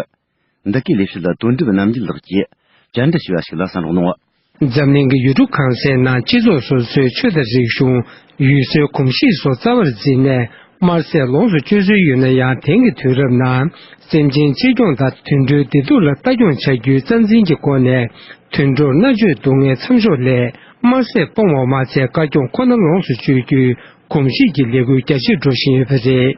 འདི་གའི་ལས་བྱེད་དོན་གྲུབ་རྣམ་རྒྱལ་ལགས་ཀྱིས་བཅར་འདྲི་ཞུས་པ་ཞིག་ལ་གསན་རོགས་གནང་། འཛམ་གླིང་གི་ཡུལ་གྲུ་གང་སའི་ནང་སྤྱི་ཚོགས་སོ་སོའི་ཆོས་དང་རིག་གཞུང་། ཡུལ་སྲོལ་གོམས་གཤིས་སོགས་རྩ་བར་འཛིན་ནས། དམར་ཟས་ལོངས་སུ་སྤྱོད་སྲོལ་ཡོད་ན་ཡང་། དེང་གི་དུས་རབས་ནང་སེམས་ཅན་གཅེས་སྐྱོང་དང་དུད་འགྲོའི་བདེ་སྡུག་ལ་ལྟ་སྐྱོང་བྱ་རྒྱུའི་རྩ་འཛིན་གྱི་སྒོ་ནས། དུད་འགྲོར་མནར་གཅོད་སྡུག་བསྔལ་མཚམས་འཇོག་སླད། དམར་ཟས་སྤོང་བ་མ་ཚད་དཀའ་སྐྱོང་ཁོ་ན་ལོངས་སུ་སྤྱོད་རྒྱུའི་གོམས་གཤིས་ཀྱི་ལས་འགུལ་རྒྱ་ཆེར་འགྲོ་བཞིན་ཡོད་པ་རེད།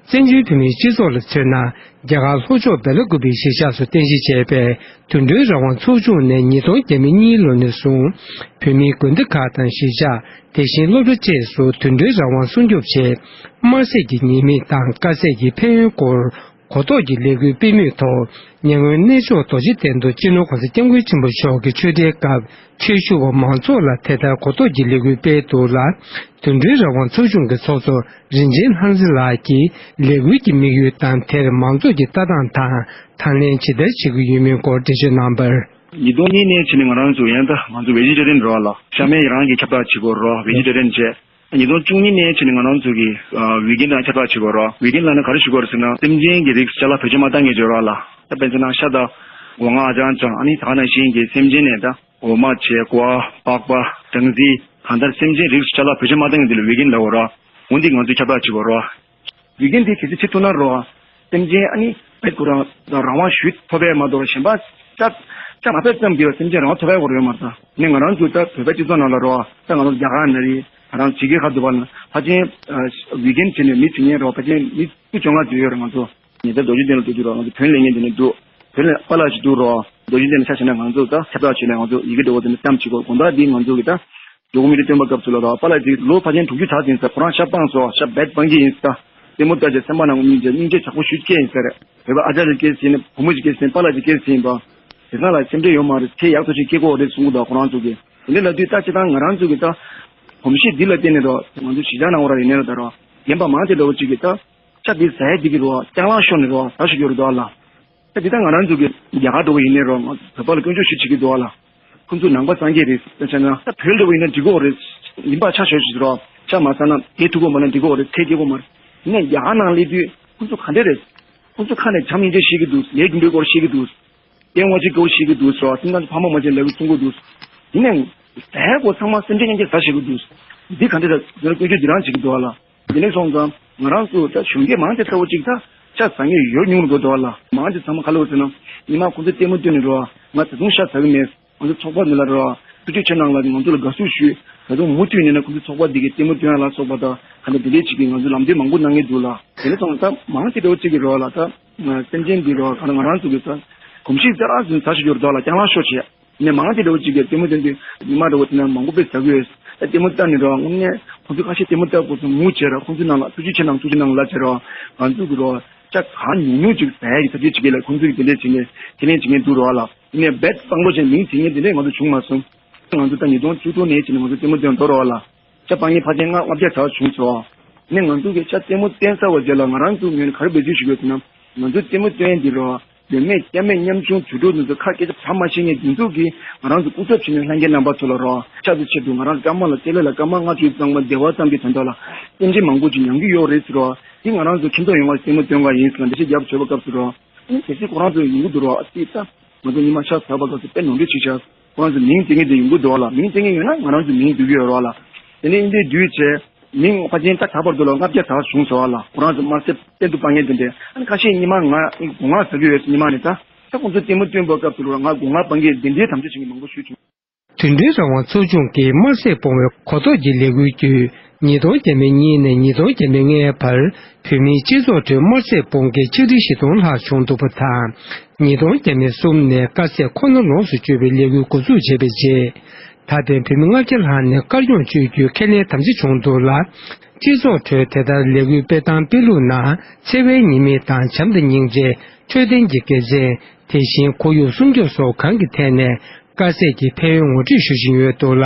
བཙན་བྱོལ་བོད་མིའི་སྤྱི་ཚོགས་ལ་མཚོན་ན། རྒྱ་གར་ལྷོ་ཕྱོགས་སྦེལ་ཀོབ་པའི་གཞིས་ཆགས་སུ་རྟེན་གཞི་བྱས་པའི་དུད་འགྲོའི་རང་དབང་ཚོགས་ཆུང་ནས་ཉིས་སྟོང་ཉེར་གཉིས་ལོ་ནས་བཟུང་། བོད་མིའི་དགོན་སྡེ་ཁག་དང་གཞིས་ཆགས། དེ་བཞིན་སློབ་གྲྭ་བཅས་སུ་དུད་འགྲོའི་རང་དབང་སྲུང་སྐྱོབ་ཆེད། དམར་ཟས་ཀྱི་ཉེས་དམིགས་དང་དཀར་ཟས་ཀྱི་ཕན་ཡོན་སྐོར་གོ་རྟོགས་ཀྱི་ལས་འགུལ་སྤེལ་མུས་ཐོག་ཉེ་སྔོན་གནས་མཆོག་རྡོ་རྗེ་གདན་དུ་སྤྱི་ནོར་༸གོང་ས་༸སྐྱབས་མགོན་ཆེན་པོ་མཆོག་གིས་ཆོས་འབྲེལ་སྐབས། ཆོས་ཞུ་བ་མང་ཚོགས་ལ་དེ་ལྟར་གོ་རྟོགས་ཀྱི་ལས་འགུལ་སྤེལ་འདུག་ལ། དུད་འགྲོའི་རང་དབང་ཚོགས་ཆུང་གི་ཚོགས་གཙོ་རིན་ཆེན་ལྷ་མཛེས་ལགས་ཀྱིས་ལས་འགུལ་གྱི་དམིགས་ཡུལ་དང་། དེར་མང་ཚོགས་ཀྱི་ལྟ་སྟངས་དང་དང་ལེན་ཇི་ལྟར་བྱེད་ཀྱི་ཡོད་མིན་སྐོར་འགྲེལ་བརྗོད་གནང་བར། ཉིས་སྟོང་གཉིས་ནས་བྱས་ནས་ང་རང་ཚོ་ཡང་ད་ང་ཚོ་ཝེ་ཇི་ཊེ་རི་ཡན་རེད་བ་ལ། ཤ་མེད་རང་གི་ཁྱབ་བསྒྲགས་བྱེད་དགོས་རེད་བ། ཝེ་ཇི་ཊེ་རི་ཡན་བྱས། ཉིས་སྟོང་བཅུ་གཉིས་ནས་བྱས་ནས་ང་རང་ཚོ་གི་ཝི་གིན་ལ་ཁྱབ་བསྒྲགས་བྱེད་དགོས་རེད་བ། ཝི་གིན་ལ་ནི་ག་རེ་ཞུ་དགོས་རེད་ཟེར་ན། སེམས་ཅན་གྱི་རིགས་ཅ་ལག་བེད་སྤྱོད་མ་བཏང་མཁན་བྱེད་རོགས་ལ། ད་དཔེར་མཚོན་ན་ཤ་དང་འོ་ལྔ་ཨ་ཅང་ཅང་། ཨ་ནི་ད་ག་ནང་བཞིན་གྱི་སེམས་ཅན་ནས་ད་འོ་མ་བྱས། ཀོ་བ། པགས་པ། སྦྲང་རྩི། གང་ལྟར་སེམས་ཅན་རིགས་ཅ་ལག་བེད་སྤྱོད་མ་བཏང་མཁན་དེ་ལ་ཝི་གིན་ལབ་དགོས་རེད་བ། འོ་འདི་ང་ཚོས་ཁྱབ་བསྒྲགས་བྱེད་དགོས་རེད་བ། ཝི་གིན་དེ་གལ་སྲིད་བྱེད་ཐུབ་ན་རོ། སེམས་ཅན་ཨ་ནི་བེད་ཁོ་རང་རང་དབང་ཞུ་ཐོབ་པས་མ་གཏོགས་གཞན་པ་ཅག་ཅག་མ་ཕེབས་ཙམ་གྱིས་སེམས་ཅན་རང་དབང་ཐོབ་པའི་སྐོར་ཡོད་མ་རེད། ད་ནི་ང་རང་ཚོ་ད་བོད་པའི་སྤྱི་ཚོགས་ནང་ལ་རོ། ད་ང་རང་རྒྱ་གར་ན་རེད། ང་རང་ཇི་གེ་ཁ་འདུག་པ་ན་ཕལ་ཆེར་ཝི་གིན་བྱས་ནས་མི་བྱེད་མཁན་རོ། ཕལ་ཆེར་མི་བཅུ་བཅོ་ལྔ་ཙམ་ཡོད་རེད་ང་ཚོ། ཉེ་ཆར་རྡོ་རྗེ་གདན་ལ་འགྲོ་དུས་རོ། ང་ཚོ་བོན་ལེན་མཁན་དེ་ནས་འདུག་བོན་ལེན་པཱ་ལགས་ཅིག་འདུག་རོ། རྡོ་རྗེ་གདན་ལ་ཆ་བཞག་ན་ང་ཚོ་ད་ཁྱབ་བསྒྲགས་བྱས་ནས་ང་ཚོ་ཡི་གེ་འདྲ་བོ་དེ་ནས་བརྩམས་བྱེད་དགོས། དགོང་དག་འདི་ང་ཚོ་གི་ད། ཇོ་བོ་མི་ཏྲའི་སྟོན་པ་སྐབས་སུ་ལ་རོ། པཱ་ལགས་ཅིག་ལོ་ཕལ་ཆེར་དྲུག་ཅུ་གྲགས་ཟིན་ས། ཁོ་རང་ཤ་སྤངས་སོ། ཤ་བེད་སྤང་གི་ཡིན་ས། རྩེད་མོ་ལྟ་བྱས་སེམས་པ་ནང་དམིགས་བྱས་སྙིང་རྗེ་དྲག་པོ་ཞུ་སྐྱེ་ཡིན་ས་རེད། བོད་པ་ཨ་ཅག་ཅིག་སྐྱེས་ཟིན། བུ་མོ་ཅིག་སྐྱེས་ཟིན། པཱ་ལགས་ཅིག་སྐྱེས་ཟིན་པ། དེ་ཚང་ལ་སེམས་ཁྲལ་ཡོད་མ་རེད། ཚེ་ཡག་ཐོག་ཅིག་སྐྱེ་དགོས་རེད་གསུང་གི་འདུག་ཁོ་རང་ཚོ་གིས། དེ་འདྲ་ལབ་དུས་ད་སྤྱིར་བཏང་ང་རང་ཚོ་གི་ད་གོམས་གཤིས་འདི་ལ་བརྟེན་ནས་རོ། ང་ཚོ་གཞིས་ཆགས་ནང་འོ་ར་ཡིན་ནའི་ར་ད་རོ། རྒན་པ་མང་ཆེ་འདྲ་བོ་ཅིག་གིས་ད་ཤ་འདི་ཟ་ཡ་འདི་གི་རོ། རྐྱང་ལངས་ཤོར་ནས་རོ། ད་ཞུ་རྒྱུ་རེད་འདུག་ཨ་ལ། ད་འདི་ལྟར་ང་རང་ཚོ་གི་རྒྱ་གར་འགྲོ་གི་ཡིན་ནའི་རོ། ང་ཚོ་བོད་པ་ལ་སྐྱོན་བརྗོད་ཞིག་བྱེད་ཀྱི་འདུག་ཨ་ལ། ཁོང་ཚོ་ནང་པ་སངས་རྒྱས་རེད་ཟེར་བྱས་ན། ད་བོད་འགྲོ་གི་ཡིན་ན་འགྲིག་གི་རེད། ཡིན་པ་ཆ་ཞོ་ཞིག་རོ། ཆ་མ་ཚང་ན་དེ་ཐུག་གི་མ་ན་འགྲིག་གི་རེད། ཚེ་སྐྱེ་གི་མ་རེད། ཡིན་ནའི་རྒྱ་གར་ནང་སླེབས་དུས་ཁོང་ཚོ་ག་འདྲ་རེད། ཁོང་ཚོ་ཁ་ནས་བྱམས་སྙིང་རྗེ་བཤད་ཀྱི་འདུག་ལས་རྒྱུ་འབྲས་སྐོར་བཤད་ཀྱི་འདུག་སྟེང་འོག་གཅིག་སྐོར་བཤད་ཀྱི་འདུག་ཟེར་བ། སེམས་ནང་ཕ་མ་མ་བྱན་ལབ་ཀྱི་གསུང་གི་འདུག་ཡིན་ནའི་ ཟས་གོ་ཚང་མ་སེམས་ཅན་ཡང་ཅིག་ཟ་ཤེས་ཀྱི་འདུག་འདི་ག་འདྲ་ད་སྐྱོན་བརྗོད་འདི་རང་བྱེད་ཀྱི་འདུག་ཨ་ལ། དེ་ནས་སོང་ཙང་ང་རང་ཚོ་ད་གཞོན་སྐྱེས་མང་ཆེ་ལྟ་བུ་ཅིག་ད་ཆ་ཟ་མཁན་ཡོད་ཉུང་རུ་འགྲོ་འདུག་ཨ་ལ། མང་ཆེ་ཚང་མ་ག་ལ་འོ་ཟེར་ན་ཉི་མ་ཁོང་ཚོ་ལྟད་མོ་སྟོན་ནས་རོ། ང་ད་དུང་ཤ་ཟ་གི་མེད། ང་ཚོ་ཚོགས་པ་འདི་ལ་རོ། ཐུགས་རྗེ་ཆེ་གནང་ལ་ང་ཚོ་ལ་དགའ་བསུ་ཞུས། ད་དུང་མུ་མཐུད་ནས་ན་ཁོང་ཚོ་ཚོགས་པ་འདི་གའི་ལྟད་མོ་སྟོན་ཡ་ལ་སོགས་པ་དང་ག་འདྲ་དེ་འདྲས་ཅིག་གིས་ང་ཚོ་ལམ་སྟོན་མང་པོ་གནང་གི་འདུག་ལ། དེ་ནས་སོང་ཙང་མང་ཆེ་འདྲ་བོ་ཅིག་གིས་རོ་ལ་ད་སེམས་ཅན་འདི་རོ་ག་ལ་ང་རང་ཚོ་གི་ད་གོམས་གཤིས་རྩ་ར་ཟིན་ཚ་ཞིག་ཡོད་རེད་ལ་རྐྱང་ལང་ཤོར་བྱས། ནས་མང་ཆེ་འདྲ་བོ་ཅིག་གིས་ལྟད་མོ་སྟོན་དུས་ཉི་མ་འདྲ་བོ་དེ་ན་མང་པོ་དཔེ་ཟ་གི་ཡོད། ལྟད་མོ་ལྟ་ནས་རོ་དངོས་གནས་ཁོང་ཚོ་ཁ་ཤས་ལྟད་མོ་ལྟ་དགོས་སོང་ངུ་བྱས་རོ། ཁོང་ཚོའི་ནང་ལ་ཐུགས་རྗེ་ཆེ་གནང་ཐུགས་རྗེ་གནང་ལ་བྱས་རོ། ང་ཚོ་གི་རོ་ཅག་གང་ཉུང་ཉུང་ཅིག་ཟ་ཡ་གི་ཐབས་ཤེས་བྱེད་ཀྱི་ལ་ཁོང་ཚོ་གི་དེ་འདྲས་བྱེད་མཁན་ཁས་ལེན་བྱེད་མཁན་འདུག་རོ་ལ། ཡིན་ནའི་རྦད་དཔང་པོ་བྱས་མིང་བྱེད་མཁན་དེ་འདྲས་ང་ཚོ་བྱུང་མ་སོང་། ང་ཚོ་ད་ཉིས་སྟོང་བཅུ་དྲུག་ནས་བྱས་ནས་ང་ཚོ་ལྟད་མོ་སྟོན་འགྲོ་རོ་ལ། ཤ་སྤང་གི་ཕལ་ཆེར་ལྔ་ལྔ་བརྒྱ་གྲངས་བྱུང་སོང་། ནས་ང་ཚོ་གི་ཤ་ལྟད་མོ་སྟོན་ཚར་བ་རྗེས་ལ་ང་རང་ཚོ་ངོས་ནས་ག་རེ་འབད་བརྩོན་ཞུ་དགོས་ཟེར་ན། ང་ཚོ་ལྟད་མོ་སྟོན་འདི་རོ། ལོ་མེད་སྐྱ་མེད་ཉམ་ཆུང་དུད་འགྲོ་འདི་ཚོ་ཁ་སྐད་ཆ་བྱ་མ་ཤེས་མཁན་འདི་ཚོ་གིས་ང་རང་ཚོ་སྐུ་ཚབ་བྱས་ནས་ལྷན་རྒྱས་རྣམ་པ་ཚོ་ལ་རོ། ཤ་ཚོ་ཆེད་དུ་ང་རང་སྐར་མ་ལ་སྟེར་ལས་ལ་སྐར་མ་ལྔ་བཅུ་གཙང་མ་བདེ་བ་ཙམ་གྱི་དོན་དག་ལ་སེམས་ཅན་མང་པོ་ཅིག་མྱང་གི་ཡོད་རེད་ཟེར་རོ། འདི་ང་རང་ཚོ་ཁྱིམ་ཚང་ཡོངས་ལ་ལྟད་མོ་སྟོན་ག་ཡིན་ཟེར་ལ་འགྲེལ་བཤད་རྒྱབ་བྱས་པ་སྐབས་སུ་རོ། ཨ་ནི་གལ་སྲིད་ཁོ་རང་ཚོ་ཡོང་གི་འདུག་རོ། ཨ་ཙི་ད། ང་ཚོ་ཉི་མ་ཤ་ཟ་བ་སྐབས་སུ་དཔེ་ནོར་འཁྲུལ་ཅིག་བྱས། ཁོ་རང་ཚོ་མིང་བརྩི་མཁན་དེ་ཡོང་གི་འདུག་ལ། མིང་བརྩི་མཁན་ཡོད་ན་ང་རང་ཚོ་མིང་བསྡུ་གི་ཡོད་རོགས་ལ། དེ་ནས་འདི་བསྡུས་བྱས། མིང་ཕལ་ཆེར་ད་ད་བར་དུ་ལ་ལྔ་བརྒྱ་དྲག་བྱུང་སོང་བ་ལ། ཁོ་རང་ཚོ་དམར་གསོད་གཏན་དུ་སྤང་མཁན་དེ་འདྲས། ཨ་ནི་ཁ་ཤས་ཉི་མ་ང་སྒོ་ང་ཟ་གི་ཡོད་ཟེར་ཉི་མ་ནས་ད། ད་ཁོང་ཚོ་ལྟད་མོ་སྟོན་པའི་སྐབས་སུ་ལ་ང་སྒོ་ང་སྤང་མཁན་དེ་འདྲའི་དམ་བཅའ་བྱེད་མཁན་མང་པོ་ཞིག་བྱུང་། དུད་འགྲོའི་རང་དབང་ཚོགས་ཆུང་གིས་དམར་གསོད་སྤོང་བའི་གོ་རྟོགས་ཀྱི་ལས་འགུལ་བརྒྱུད། ཉིས་སྟོང་བརྒྱ་མེད་གཉིས་ནས་ཉིས་སྟོང་བརྒྱ་མེད་ལྔའི་བར་བོད་མིའི་སྤྱི་ཚོགས་ཁྲོད་དམར་གསོད་སྤོང་མཁན་ཆིག་ཁྲི་བཞི་སྟོང་ལྷག་བྱུང་འདུག་པ་དང་། ཉིས་སྟོང་བརྒྱ་མེད་གསུམ་ནས་དཀའ་ཚེགས་ཁོ་ན་ལོངས་སུ་སྤྱོད་པའི་ལས་འགུལ་འགོ་འཛུགས་བྱས་པའི་རྗེས། ད་ཕན་བོད་མི་ལྔ་བརྒྱ་ལྷག་ནས་དཀར་སྐྱོང་སྤྱོད་རྒྱུའི་ཁས་ལེན་དམ་བཅའ་བྱུང་འདུག་ལ། སྤྱི་ཚོགས་ཁྲོད་དེ་ལྟར་ལས་འགུལ་སྤེལ་སྟངས་སྤེལ་ལུགས་ནང་འཚེ་བའི་ཉེས་དམིགས་དང་བྱམས་དང་སྙིང་རྗེ། འཕྲོད་བསྟེན་གྱི་དགེ་མཚན། དེ་བཞིན་ཁོར་ཡུག་སྲུང་སྐྱོབ་སོགས་གང་གི་ཐད་ནས་དཀའ་ཚེགས་ཀྱི་ཕན་ཡོན་ངོ་སྤྲོད་ཞུ་བཞིན་ཡོད་འདུག་ལ།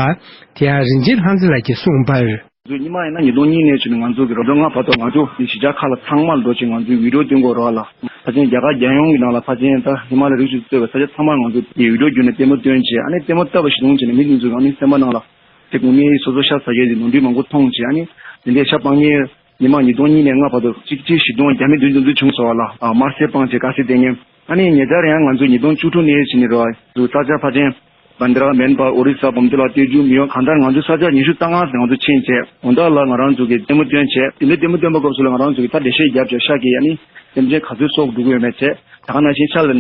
དེ་ཡང་རིན་ཆེན་ལྷ་མཛེས་ལགས་ཀྱིས་གསུངས་པར། ང་ཚོ་སྔོན་མ་ཡིན་ན་ཉིས་སྟོང་གཉིས་ནས་བྱས་ནས་ང་ཚོ་གི་རོ་ལངས་ཕ་ཐོག་ང་ཚོ་གི་གཞིས་ཆགས་ཁག་ལ་ཚང་མར་འགྲོ་ཆེད་ང་ཚོའི་བི་ཌིའོ་སྟོན་དགོས་རོགས་ལ། ཕལ་ཆེར་རྒྱ་གར་རྒྱལ་ཡོངས་ཀྱི་ནང་ལ་ཕལ་ཆེར་ད་ཧི་མ་ལ་རི་རྒྱུད་གཙོས་པའི་ས་ཆ་ཚང་མར་ང་ཚོ་གི་བི་ཌིའོ་བརྒྱུད་ནས་ལྟད་མོ་སྟོན་བྱས། ཨ་ནི་ལྟད་མོ་ལྟ་བ་ཞིག་མཐོང་བྱས་ནས་མི་དེ་ཚོ་ཨ་ནི་སེམས་པ་ནང་ལ་དེ་དགོང་མོའི་སོ་སོ་ཤ་ཟ་མཁན་དེ་ནོར་འཁྲུལ་མང་པོ་མཐོང་བྱས། ཨ་ནི་དེ་འདྲའི་ཤ་སྤང་མཁན་ཉི་མ་ཉིས་སྟོང་གཉིས་ནས་ལྔ་བར་དུ་གཅིག་ཁྲི་བཞི་སྟོང་བརྒྱ་མེད་བདུན་ཙམ་ཅིག་བྱུང་སོང་བ་ལ། དམར་གསོད་སྤང་བྱས་དཀའ་ཚེགས་དེ་ངས། ཨ་ནི་ཉེ་ཆར་ཡང་ང་ཚོ་ཉིས་སྟོང་བཅུ་དྲུག་ནས་བྱས་ནས་རོ། ང་ཚོ་ས་ཆ་ཕལ་ཆེར་བན་དྷ་ར་མེན་པ་ཨོ་རི་ས་བུམ་ཐི་ལ་སྟོད་རྒྱུད་མི་ཡོང་གང་ལྟར་ང་ཚོ་ས་ཆ་ཉི་ཤུ་རྩ་ལྔ་ཟིན་ང་ཚོ་ཕྱིན་བྱས་དགོང་དག་ལ་ང་རང་ཚོ་གི་ལྟད་མོ་སྟོན་བྱས། དེ་འདྲའི་ལྟད་མོ་སྟོན་པ་སྐབས་སུ་ལ་ང་རང་ཚོ་གི་ད་འགྲེལ་བཤད་བརྒྱབ་བྱས་ཤ་གི་ཨ་ནི་སེམས་ཅན་ག་ཚོད་སྲོག་འགྲོ་གི་ཡོད་མེད་བྱས། ད་ག་ནང་བཞིན་ཤ་ལ་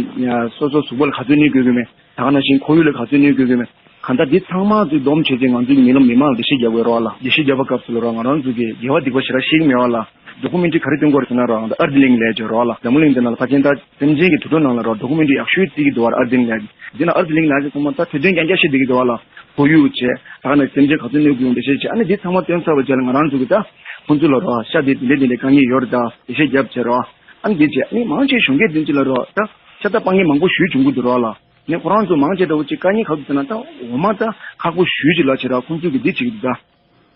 སོ་སོ་གཟུགས་པོ་ལ་ག་ཚོད་གནོད་དགོས་ཀྱི་མེད། ད་ག་ནང་བཞིན་ཁོར་ཡུག་ལ་ག་ཚོད་གནོད་དགོས་ཀྱི་མེད། གང་ལྟར་འདི་ཚང་མ་ཚོས་སྡོམ་བྱས་ཏེ་ང་ཚོའི་མི་ལ་མི་མང་ལ་འགྲེལ་བཤད་རྒྱག་དགོས་རོགས་ལ། འགྲེལ་བཤད་རྒྱག་པ་སྐབས་སུ་ལ་རོགས་ང་རང་ཚོ་གི་དགེ་བ་སྡིག་པ་ཞེ་དྲག་ཤེས་ཀྱི་མེད་པ་ལ། ཌོ་ཀུ་མེན་ཊི་རི་ག་རེ་སྟོན་དགོས་རེད་ཟེར་ན་རོགས་ང་ཚོ་ཨར་ཐི་ལིང་ལབ་ཀྱི་རོགས་ལ། འཛམ་བུ་གླིང་འདི་ནང་ལ་ཕལ་ཆེར་ད་སེམས་ཅན་གྱི་དུད་འགྲོ་ནང་ལ་རོགས་ཌོ་ཀུ་མེན་ཊི་རི་ཡག་ཤོས་བརྩི་གི་འདུག་བ། ཨར་ཐི་ལིང་ལབ་ཀྱི་འདི་ན་ཨར་ཐི་ལིང་ལབ་ཀྱི་ཚང་མ་ད་འཕྲོད་བསྟེན་རྐྱང་རྐྱང་བཤད་བསྡད་ཀྱི་འདུག་བ་ལ། ཁོར་ཡུག་བྱས་ད་ག་ནང་སེམས་ཅན་ག་ཚོད་གནོད་དགོས་འགྲེལ་བཤད་བྱས། ཨ་ནི་འདི་ཚང་མ་སྟོན་ཚར་བ་རྗེས་ལ་ང་རང་ཚོ་གི་ད་ཁོང་ཚོ་ལ་རོགས་ཤ་དེ་དེ་འདྲས་དེ་འདྲས་དཀའ་ངལ་ཡོད་རེད་ད་འགྲེལ་བཤད་རྒྱབ་བྱས་རོགས། ཨ་ནི་འདི་བྱས་ཨ་ནི་མང་ཆེ་གཞོན་སྐྱེས་དེ་ཚོ་ལ་རོགས་ད་ཤ་སྟག་སྤང་མཁན་མང་པོ་ཞེ་པོ་བྱུང་གི་འདུག་རོགས་ལ། ནས་ཁོ་རང་ཚོ་མང་ཆེ་འདྲ་བོ་ཅིག་དཀའ་ངལ་ག་ཚོད་ཟེར་ན་ད་འོ་མ་ད་ཁག་པོ་ཞེ་པོ་ཅིག་ལ་བྱེད་ར་ཁོང་ཚོས་གི་འདི་བྱེད་ཀྱི་འདུག་ད།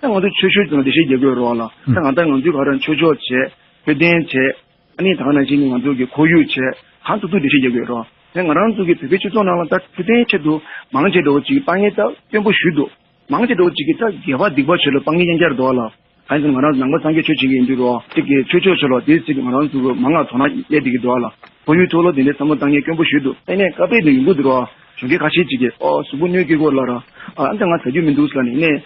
ད་ང་ཚོ་ཆོས་ཆོས་ཚོ་ལ་འགྲེལ་བཤད་རྒྱག་དགོས་རོགས་ལ། ད་ང་ད་ང་ཚོའི་ག་རེ་ཆོས་ཆོས་བྱས། འཕྲོད་བསྟེན་བྱས། ཨ་ནི་ད་ག་ནང་བཞིན་ང་ཚོ་གི་ཁོར་ཡུག་བྱས། གང་ཐུབ་ཐུབ་འགྲེལ་བཤད་རྒྱག་དགོས་རོགས། ད་ང་རང་ཚོ་གི་བོད་པའི་སྤྱི་ཚོགས་ནང་ལ་ད་འཕྲོད་བསྟེན་ཆེད་དུ་མང་ཆེ་འདྲ་བོ་ཅིག་སྤང་ངེས་ད་སྐྱོན་པོ་ཞེ་པོ་འདུག་མང་ཆེ་འདྲ་བོ་ཅིག་གིས་ད་དགེ་བ་སྡིག་པ་ཆོས་ལ་སྤང་ངེས་རྐྱང་རྐྱང་རེད་འདུག་ལ། གང་ཡིན་ཟེར་ན་ང་རང་ཚོ་ནང་པ་སངས་རྒྱས་ཆོས་བྱེད་མཁན་ཡིན་དུས་རོགས་གཅིག་གིས་ཆོས་ཆོས་ཆོས་ལ་དེའི་ཚིག་ང་རང་ཚོ་མང་ང་དོ་སྣང་སླེབས་བསྡད་ཀྱི་འདུག་ལ། ཁོར་ཡུག་ཐོག་ལ་དེ་འདྲའི་བསམ་བློ་བཏང་མཁན་དཀོན་པོ་ཞིག་འདུག་ཨ་ནས་ཀ་པེ་དུ་ཡོང་གི་འདུག་རོགས། གཞོན་སྐྱེས་ཁ་ཤས་ཅིག་གིས་ཨོ་གཟུགས་པོ་གནོད་སྐྱེལ་གོ་ལ་ར། ཨ་ཨ་འདྲ་ང་ཟ་རྒྱུ་མི་འདུག་ཟེར་ལ་ནི་ནས།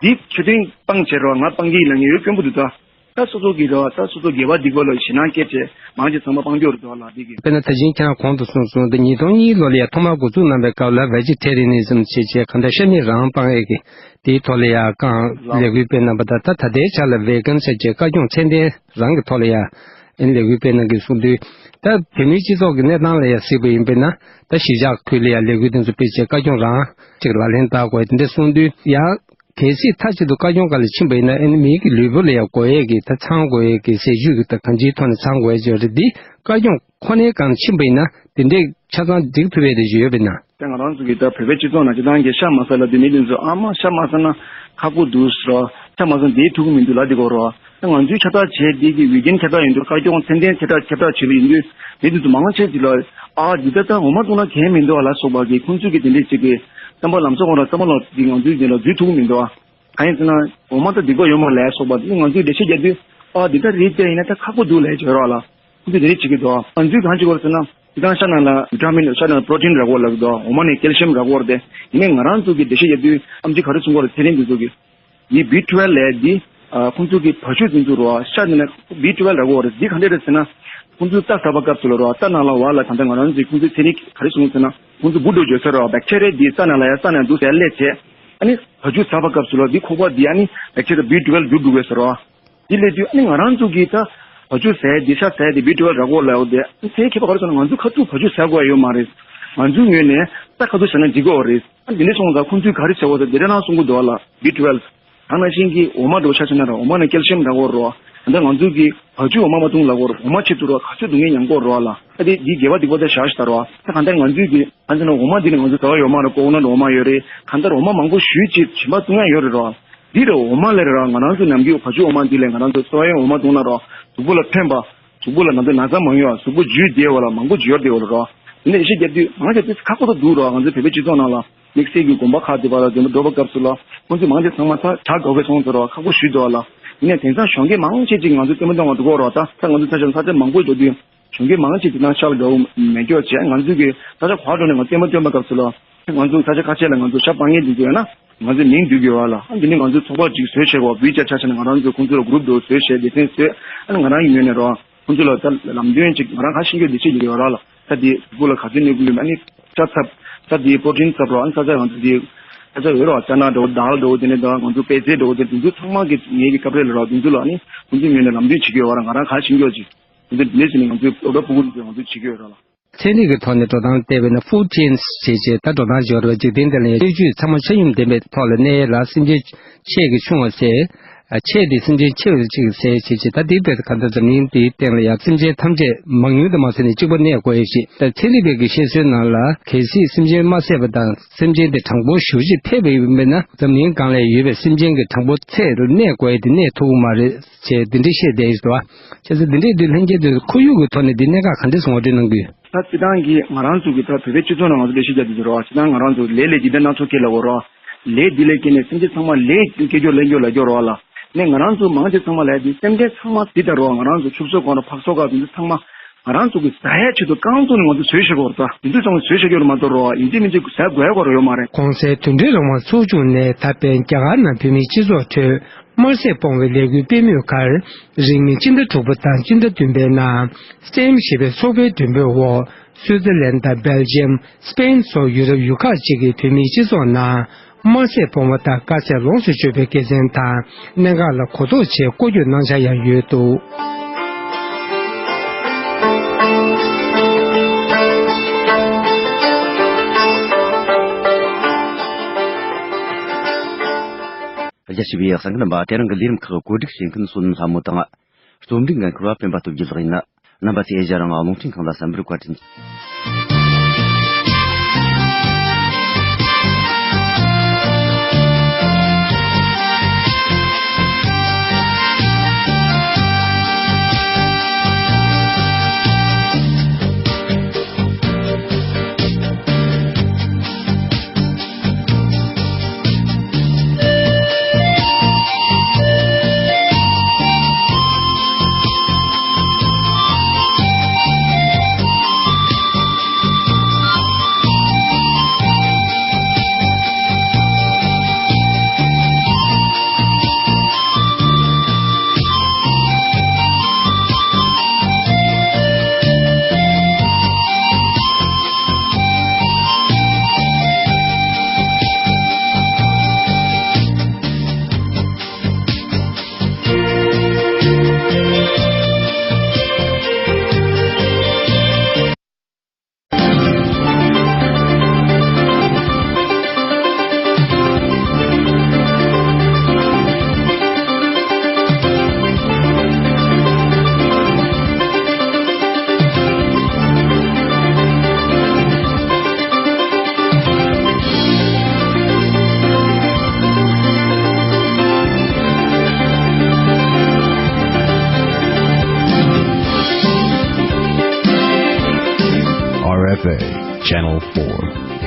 འདི་ཆོས་དོན་སྤང་བྱེད་རོགས་ང་སྤང་གི་ཡིན་ལ་ངས་ཡོད་དཀོན་པོ་འདུག་ད། ད་སོ་སོ་གི་རོགས་ད་སོ་སོ་དགེ་བ་སྡིག་པ་ལ་ཞེད་སྣང་སྐྱེས་བྱས་མང་ཆེ་ཚང་མ་སྤང་རྒྱུ་རེད་འདུག་ལ་འདི་གི་དཔེར་ན་ད་ཅིང་ཁྱེད་རང་གོང་དུ་གསུངས་སོང་འདི་ཉིས་སྟོང་གཉིས་ལོ་ལ་ཡ་ཐོག་མར་འགོ་འཛུགས་གནང་བའི་སྐབས་ལ་Vegetarianism་བྱེད་ཅེས་གང་ལྟར་ཤ་མིག་རང་སྤང་ཡས་ཀྱི་དེའི་ཐོག་ལ་ཡ་གང་ལས་འགུལ་སྤེལ་གནང་པ་དང་ད་ད་ལྟའི་ཆ་ལ་Vegan་བྱེད་ཅེས་བཀའ་སྐྱོང་ཚད་ལྡན་རང་གི་ཐོག་ལ་ཡ་ཨེ་ལས་འགུལ་སྤེལ་གནང་གི་གསུངས་དུས་ད་བོད་མིའི་སྤྱི་ཚོགས་ཀྱི་གནས་སྟངས་ལ་ཡ་གཟིགས་པ་ཡིན་པས་ན་ད་གཞིས་ཆགས་ཁུལ་ལ་ཡ་ལས་འགུལ་དེ་ཚོ་སྤེལ་ཅེས་བཀའ་སྐྱོང་རང་ཅིག་ལག་ལེན་བསྟར་དགོས་དེ་འདྲ་གསུངས་དུས་ཡ། གལ་སྲིད་མཐའ་གཅིག་ཏུ་བཀའ་སྐྱོང་སྒང་ལ་ཕྱིན་པ་ཡིན་ན་ཨེ་ནི་མིའི་གི་ལུས་པོ་ལ་ཡང་དགོས་ཡས་ཀྱི་ད་ཚང་དགོས་ཡས་ཀྱི་ཟས་བཅུད་ཀྱི་ད་གང་ཅིའི་ཐོག་ནས་ཚང་དགོས་ཡས་ཅིག་ཡོད་རེད། འདི་བཀའ་སྐྱོང་ཁོ་ནའི་སྒང་ལ་ཕྱིན་པ་ཡིན་ན་དེ་འདྲས་ཆ་ཚང་འགྲིག་ཐུབ་ཡས་དེ་ཅིག་ཡོད་པས་ན། ད་ང་རང་ཚོ་གི་ད་བོད་པའི་སྤྱི་ཚོགས་ནང་སྤྱི་བཏང་གི་ཤ་མ་ཟ་ལབ་དུས་མི་དེ་ཚོ་ཨ་མ་ཤ་མ་ཟ་ན་ཁག་པོ་འདུག་ཟེར་རོ། ཤ་མ་ཟ་ན་དེའི་ཐུག་གི་མི་འདུག་ལབ་དེ་གོ་རོ། ད་ང་ཚོའི་ཁྱབ་བསྒྲགས་བྱས་དེ་གི་བི་གན་ཁྱབ་བསྒྲགས་ཡིན་དུས་བཀའ་སྐྱོང་ཚད་ལྡན་ཁྱབ་བསྒྲགས་ཁྱབ་བསྒྲགས་བྱས་པ་ཡིན་དུས་མི་དེ་ཚོ་མང་ཆེ་ཅིག་ལ་ཨ་འདི་ད་ད་འོ་མ་བཏུང་ན་གལ་མི་འདུག་ཨ་ལ་སོགས་པ་གི་ཁོང་ཚོས་གི་དེ་འདྲས་ཅིག་གི་བསམ་པ་ལམ་སང་འོང་ར་བསམ་པ་ལ་འདི་ང་ཚོའི་འདི་ལ་འཛུལ་ཐུབ་ཀྱི་མི་འདུག་ཨ། གང་ཡིན་ཟེར་ན་འོ་མ་ད་སྡིག་པ་ཡོད་མ་རེད་ལབ་སོགས་པ་འདི་ང་ཚོས་འགྲེལ་བཤད་རྒྱག་དུས་ཨ་འདི་ད་རེད་དེ་ཡིན་ན་ད་ཁག་པོ་འདུག་ལབ་བྱོས་རོགས་ལ་ཁོང་ཚོས་དེ་འདྲས་བྱེད་ཀྱི་འདུག་ཨ། ང་ཚོས་གང་བྱེད་དགོས་ཟེར་ན། སྤྱིར་བཏང་ཤ་ནང་ལ་བི་ཊ་མིན། ཤ་ནང་ལ་པྲོ་ཊིན་རག་གི་ཡོད་ལབ་ཀྱི་འདུག་འོ་མ་ནས་ཀེལ་ཤི་ཡམ་རག་གི་ཡོད་རེད་དེ། ཡིན་ནའི་ང་རང་ཚོ་གི་འགྲེལ་བཤད་རྒྱབ་དུས་ཨེམ་ཆི་ག་རེ་གསུང་གི་ཡོད་རེད། ཚན་རིག་འདི་ཚོ་གི། འདི་བི་ཊུ་ཝེལ་ལབ་ཡ་འདི། ཨ། ཁོང་ཚོ་གི་བ་ཕྱུགས་འདི་ཚོ་རོ། ཤ་ནང་ནས་བི་ཊུ་ཝེལ་རག་གི་ཡོད་རེད། འདི་ག་འདྲ་རེད་ཟེར་ན། ཁོང་ཚོ་རྩྭ་ཟ་བའི་སྐབས་སུ་ལ་རོ། རྩྭ་ནང་ལ་བ་ལ་ད་ལྟ་ང་རང་ཚོའི་ཁོང་ཚོའི་ཚན་རིག་ག་རེ་གསུང་ཟེར་ན། ཁོང་ཚོ་འབུ་སྡུག་འཇོག་ས་རོ། བེག་ཊེ་རི་ཡ་འདི་རྩྭ་ནང་ལ་ཡ། རྩྭ་ནང་འདུག་ཟེར་སླེབས་བྱས། ཨ་ནི་བ་ཕྱུགས་ཟ་བའི་སྐབས་སུ་ལ་འདི་ཁོག་པ་འདི་ཨ་ནི་བེག་ཊེ་རི་ཡ་བི་ཊུ་ཝེལ་འགྱུར་འགྲོ་གི་ཟེར་རོ། དེ་སླེབས་དུས་ཨ་ནི་ང་རང་ཚོ་གིས་ད་བ་ཕྱུགས་ཟས་དེ། ཤ་ཟས་དེ་བི་ཊུ་ཝེལ་རག་གི་ཡོད་ལབ་ཡོད་དེ། ཨ་ནི་ཚན་རིག་མཁས་པ་ག་རེ་ཟེར་ན། ང་ཚོ་ཁ་ཐུག་བ་ཕྱུགས་ཟ་དགོས་ཡ་ཡོད་མ་རེད། ང་ཚོའི་ངོས་ནས་རྩྭ་ཁ་ཐུག་ཟ་ན་འགྲིག་གི་ཡོད་རེད། ཨ་ནི་དེ་འདྲ་སོང་ཙང་ཁོང་ཚོས་ག་རེ་བྱེད་དགོས་ཟེར་དེ་འདྲ་ནང་གསུང་གི་འདུག་ལ། བི་ཊུ་ཝེལ། ད་ནང་བཞིན་གྱི་འོ་མ་འདྲ་བོ་ཆ་བཞག་ན་ར། འོ་མ་ནས་ཀེལ་ཤི་ཡམ་རག་གི་ཡོད་རེད། ད་ལྟ་ང་ཚོ་གིས་བ་ཕྱུགས་འོ་མ་མ་འཐུང་ལབ་ཀྱི་ཡོད་རེད། འོ་མ་ཆེད་དུ་ར་ག་ཚོད་འཐུང་མཁན་ཉམས་ཀྱི་ཡོད་རེད་ལ། ད་དེ་འདི་དགེ་བ་སྡིག་པ་ད་བཞག་ཤི་ད་ར། ད་གང་ལྟར་ང་ཚོས་གི་ཨ་ནི་འོ་མ་འདི་ནི་ང་ཚོ་ཟ་བ་ཡོད་མ་རེད། ཀོ་ཀོ་ནཊ་འོ་མ་ཡོད་རེད། གང་ལྟར་འོ་མ་མང་པོ་ཞེ་ཅིག་གཞན་པ་འཐུང་ཡ་ཡོད་རེད་ར། འདི་ར་འོ་མ་ལས་ར། ང་རང་ཚོ་ནམ་རྒྱུན་བ་ཕྱུགས་འོ་མ་འདི་ལས་ང་རང་ཚོ་སོ་ཡའི་འོ་མ་འཐུང་ན་ར། གཟུགས་པོ་ལ་ཕན་པ། གཟུགས་པོ་ལ་ང་ཚོ་ན་ཚ་མ་ཡོང་བ། གཟུགས་པོ་འཇུ་བདེ་བ་ལ་མང་པོ་འཇུ་བདེ་བ་ལ་ར། འདི་ནས་ཡིད་ཆེས་རྒྱབ་དུས་མང་ཆེ་དེ་ཁག་པོ་ད་འདུག་ར། ང་ཚོ་བོད་པའི་སྤྱི་ཚོགས་ནང་ལ་དམིགས་བསལ་གྱི་དགོན་པ་ཁག་དེ་བ་ལ་དེ་འདྲ་འགྲོ་བའི་སྐབས་སུ་ལ། ཁོང་ཚོ་མང་ཆེ་ཚང་མ་ད་དྲག་དགའ་གི་སོང་ཚོ་ར། ཁག་པོ་ཞེ་འདུག་ལ། ཡིན་ནའི་དེང་སང་གཞོན་སྐྱེས་མང་ཆེ་ཅིག་ང་ཚོ་ལྟད་མོ་ལྟ་བར་འགྲོ་གི་ར། ད་ད་ང་ཚོ་ས་ཆ་ས་ཆ་མང་པོ་འགྲོ་དུས་གཞོན་སྐྱེས་མང་ཆེ་དེ་དང་ཤ་ལ་འགྲོ་མེད་སྐྱོ་བྱས། ང་ཚོ་གི་ས་ཆ་ག་འགྲོ་ནས་ང་ལྟད་མོ་སྟོན་པའི་སྐབས་སུ་ལ། ང་ཚོ་ས་ཆ་ཁ་ཤས་ལ་ང་ཚོ་ཤ་སྤང་མཁན་དེ་ཚོ་ཡོད་ན། ང་ཚོ་མིང་འདུག་གི་ཡོད་ལ། ཨ་འདི་ནི་ང་ཚོའི་ཚོགས་པ་ཅིག་བཟོས་བྱས་གོ། བི་ཅེཊ་ཆ་བཞག་ན་ང་རང་ཚོའི་ཁོང་ཚོ་ལ་གུ་རུབ་འདྲ་བོ་བཟོས་བྱས་སྡེ་ཚན་བཟོས། ཨ་ནི་ང་རང་ཡིན་ཡོད་ནས་རོ། ཁོང་ཚོ་ལ་ད་ལམ་སྟོན་ཅིག་ང་རང་ག་ཤེས་རྒྱུ་འདི་ཤེས་ཀྱི་ཡོད་ར་ལ། ད་འདི་གཟུགས་པོ་ལ་ག་ཚོད་གནོད་ཀྱི་ཡོད་མེད། ཨ་ནི་ཤ་ཚབ། ཤ་འདི་པྲོ་ཊིན་ཚབ་རོ། ཨ་ནི་ས་ཆ་ང་ཚོ་འདི་ས་ཆ་ཡོད་རོ། ཅ་ན་འདྲ་བོ། དཱལ་འདྲ་བོ། དེ་ནས་ད་ང་ཚོ་པད་ཚལ་འདྲ་བོ། དེ་འདི་ཚོ་ཚང་མ་གི་ངེད་ཀྱི་སྐབས་རེ་ལ་རོ། འདི་ཚོ་ལ་ཨ་ནི་ཁོང་ཚོའི་ངོས་ནས་ལམ་སྟོན་བྱེད་ཀྱི་ཡོད་ར། ང་རང་ག་ཤེས་རྒྱུ་ཅིག་འདི་འདི་ནས་ཟིན་ནས་ང་ཚོའི་སློབ་གྲྭ་ཕྲུ་གུ་འདི་ཚོས་ང་ཚོས་བྱེད་ཀྱི་ཡོད་ར་ལ། ཚན་རིག་གི་ཐོག་ནས་འགྲོ་སྟངས་བལྟས་པས་ན། ཧྥུའུ་ཅན་ཞེས་བྱས་ད་འགྲོ་སྟངས་ཤིག་ཡོད་རེད་པ། འཇིག་རྟེན་འདི་ལ་ཡང་སྤྱོད་བཅུད་ཚང་མ་ཆ་སྙོམས་ལྡན་པའི་ཐོག་ལ་གནས་ལ། སེམས་ཅན་ཆེ་གི་ཆུང་བ་ཟེར། ཨ། ཆེ་དེ་སེམས་ཅན་ཆེ་བ་གཅིག་ཟེར་བྱས་བྱས། ད་འདི་དཔེ་ག་འདྲ་འཛམ་གླིང་འདིའི་སྟེང་ལ་ཡང་སེམས་ཅན་ཐམས་ཅད་མང་ཉུང་དུ་མ་ཟད་ནས་གཅིག་པ་གནས་དགོས་ཡ་ཞིག་ད་ཚན་རིག་པའི་གི་བཤད་སྲོལ་ནང་ལ། གལ་སྲིད་སེམས་ཅན་མ་བསད་པ་དང་སེམས་ཅན་དེ་གྲངས་འབོར་ཞེ་པོ་ཅིག་འཕེལ་བ་ཡིན་པས་ན། འཛམ་གླིང་སྒང་ལ་ཡོད་པའི་སེམས་ཅན་གྱི་གྲངས་འབོར་ཚད་ལ་གནས་དགོས་ཡ་དེ་གནས་ཐུབ་ཀྱི་མ་རེད། ཅེས་འདི་འདྲ་བཤད་བསྡད་ཡོད་དོ། བྱས་ཙང་འདི་འདྲའི་དུས་ལྷན་རྒྱས་ཚོས་ཁོར་ཡུག་གི་ཐོག་ནས་འདི་གནད་འགག་ག་འདྲ་སོང་བ་འདྲ་གནང་གི་ཡོད། ད་སྤྱིར་བཏང་གི་ང་རང་ཚོ་གི་ད་བོད་པའི་སྤྱི་ཚོགས་ནང་ང་ཚོ་འགྲེལ་བཤད་རྒྱག་དུས་རོ། སྤྱིར་བཏང་ང་རང་ཚོ་ལས་ལས་འདི་འདྲ་སྣ་ཚོགས་སྐད་ལ་འོ་རོ། ལས་འདི་ལས་སྐྱེས་ནས་སེམས་ཅན་ཚང་མ་ལས་སྐྱེ་རྒྱུ་ལེན་རྒྱུ་ལ་རྒྱུ་རོ་ལ། ནས་ང་རང་ཚོ་མང་ཆེ་ཚང་མ་ལས་འདི་སེམས་ཅན་ཚང་མ་འདི་ལྟ་རོ། ང་རང་ཚོ་ཕྱུགས་ཟོག་གང་རོ་ཕག་ཚོ་ག་འདི་ཚོ་ཚང་མ་ང་རང་ཚོ་གི་ཟ་ཡ་ཆེད་དུ་རྐང་བཙུགས་ནས་ང་ཚོ་བཟོས་བཞག་གི་ཡོད་རེད། ད་འདི་ཚོ་ཚང་མ་བཟོས་བཞག་གི་ཡོད་རེད་མ་གཏོགས་རོ། ཡིན་གཅིག་མིན་གཅིག་ཟ་དགོས་ཡ་ག་རེ་ཡོད་མ་རེད། གོང་གསལ་དུད་འགྲོའི་རང་དབང་ཚོགས་ཆུང་ནས་ད་ཕན་རྒྱ་གར་ནང་བོད་མིའི་སྤྱི་ཚོགས་ཁྲོད་དམར་ཟས་སྤོང་བའི་ལས་འགུལ་སྤེལ་མུས་ཁར། རིང་མིན་སྤྱི་ཟླ་དྲུག་པ་དང་སྤྱི་ཟླ་བདུན་པའི་ནང་སི་ཊེམ་ཞེས་པའི་ཚོགས་པའི་མགྲོན་འབོད་འོག་སུའུ་ཙེར་ལན་དང་སྦེལ་ཇམ། སི་པེན་སོགས་ཡུ་རོབ་ཡུལ་ཁག་ཅིག་གི་བོད་མིའི་སྤྱི་ཚོགས་ནང་དམར་ཟས་སྤོང་བ་དང་དཀའ་ཚེགས་ལོངས་སུ་སྤྱོད་པའི་དགེ་མཚན་དང་གནད་འགག་ལ་གོ་རྟོགས་ཆེད་སྐོར་སྐྱོད་གནང་འཆར་ཡང་ཡོད་འདུག། རྒྱ་ཆེ་བའི་གསན་མཁན་རྣམ་པ། དེ་རིང་གི་ལས་རིམ་ཁག་གོ་སྒྲིག་བྱེད་མཁན་བསོད་ནམས་ལྷ་མོ་དང་། རྩོམ་སྒྲིག་འགན་འཁུར་བ་སྤེན་པ་སྟོབས་རྒྱལ་ལགས་ཡིན། རྣམ་པ་ཚོས་ཨེ་ཤ་ཡ་རང་དབང་རླུང་འཕྲིན་ཁང་ལ་གསན་པར་བཀའ་དྲིན་ཆེ། R F A, Channel four.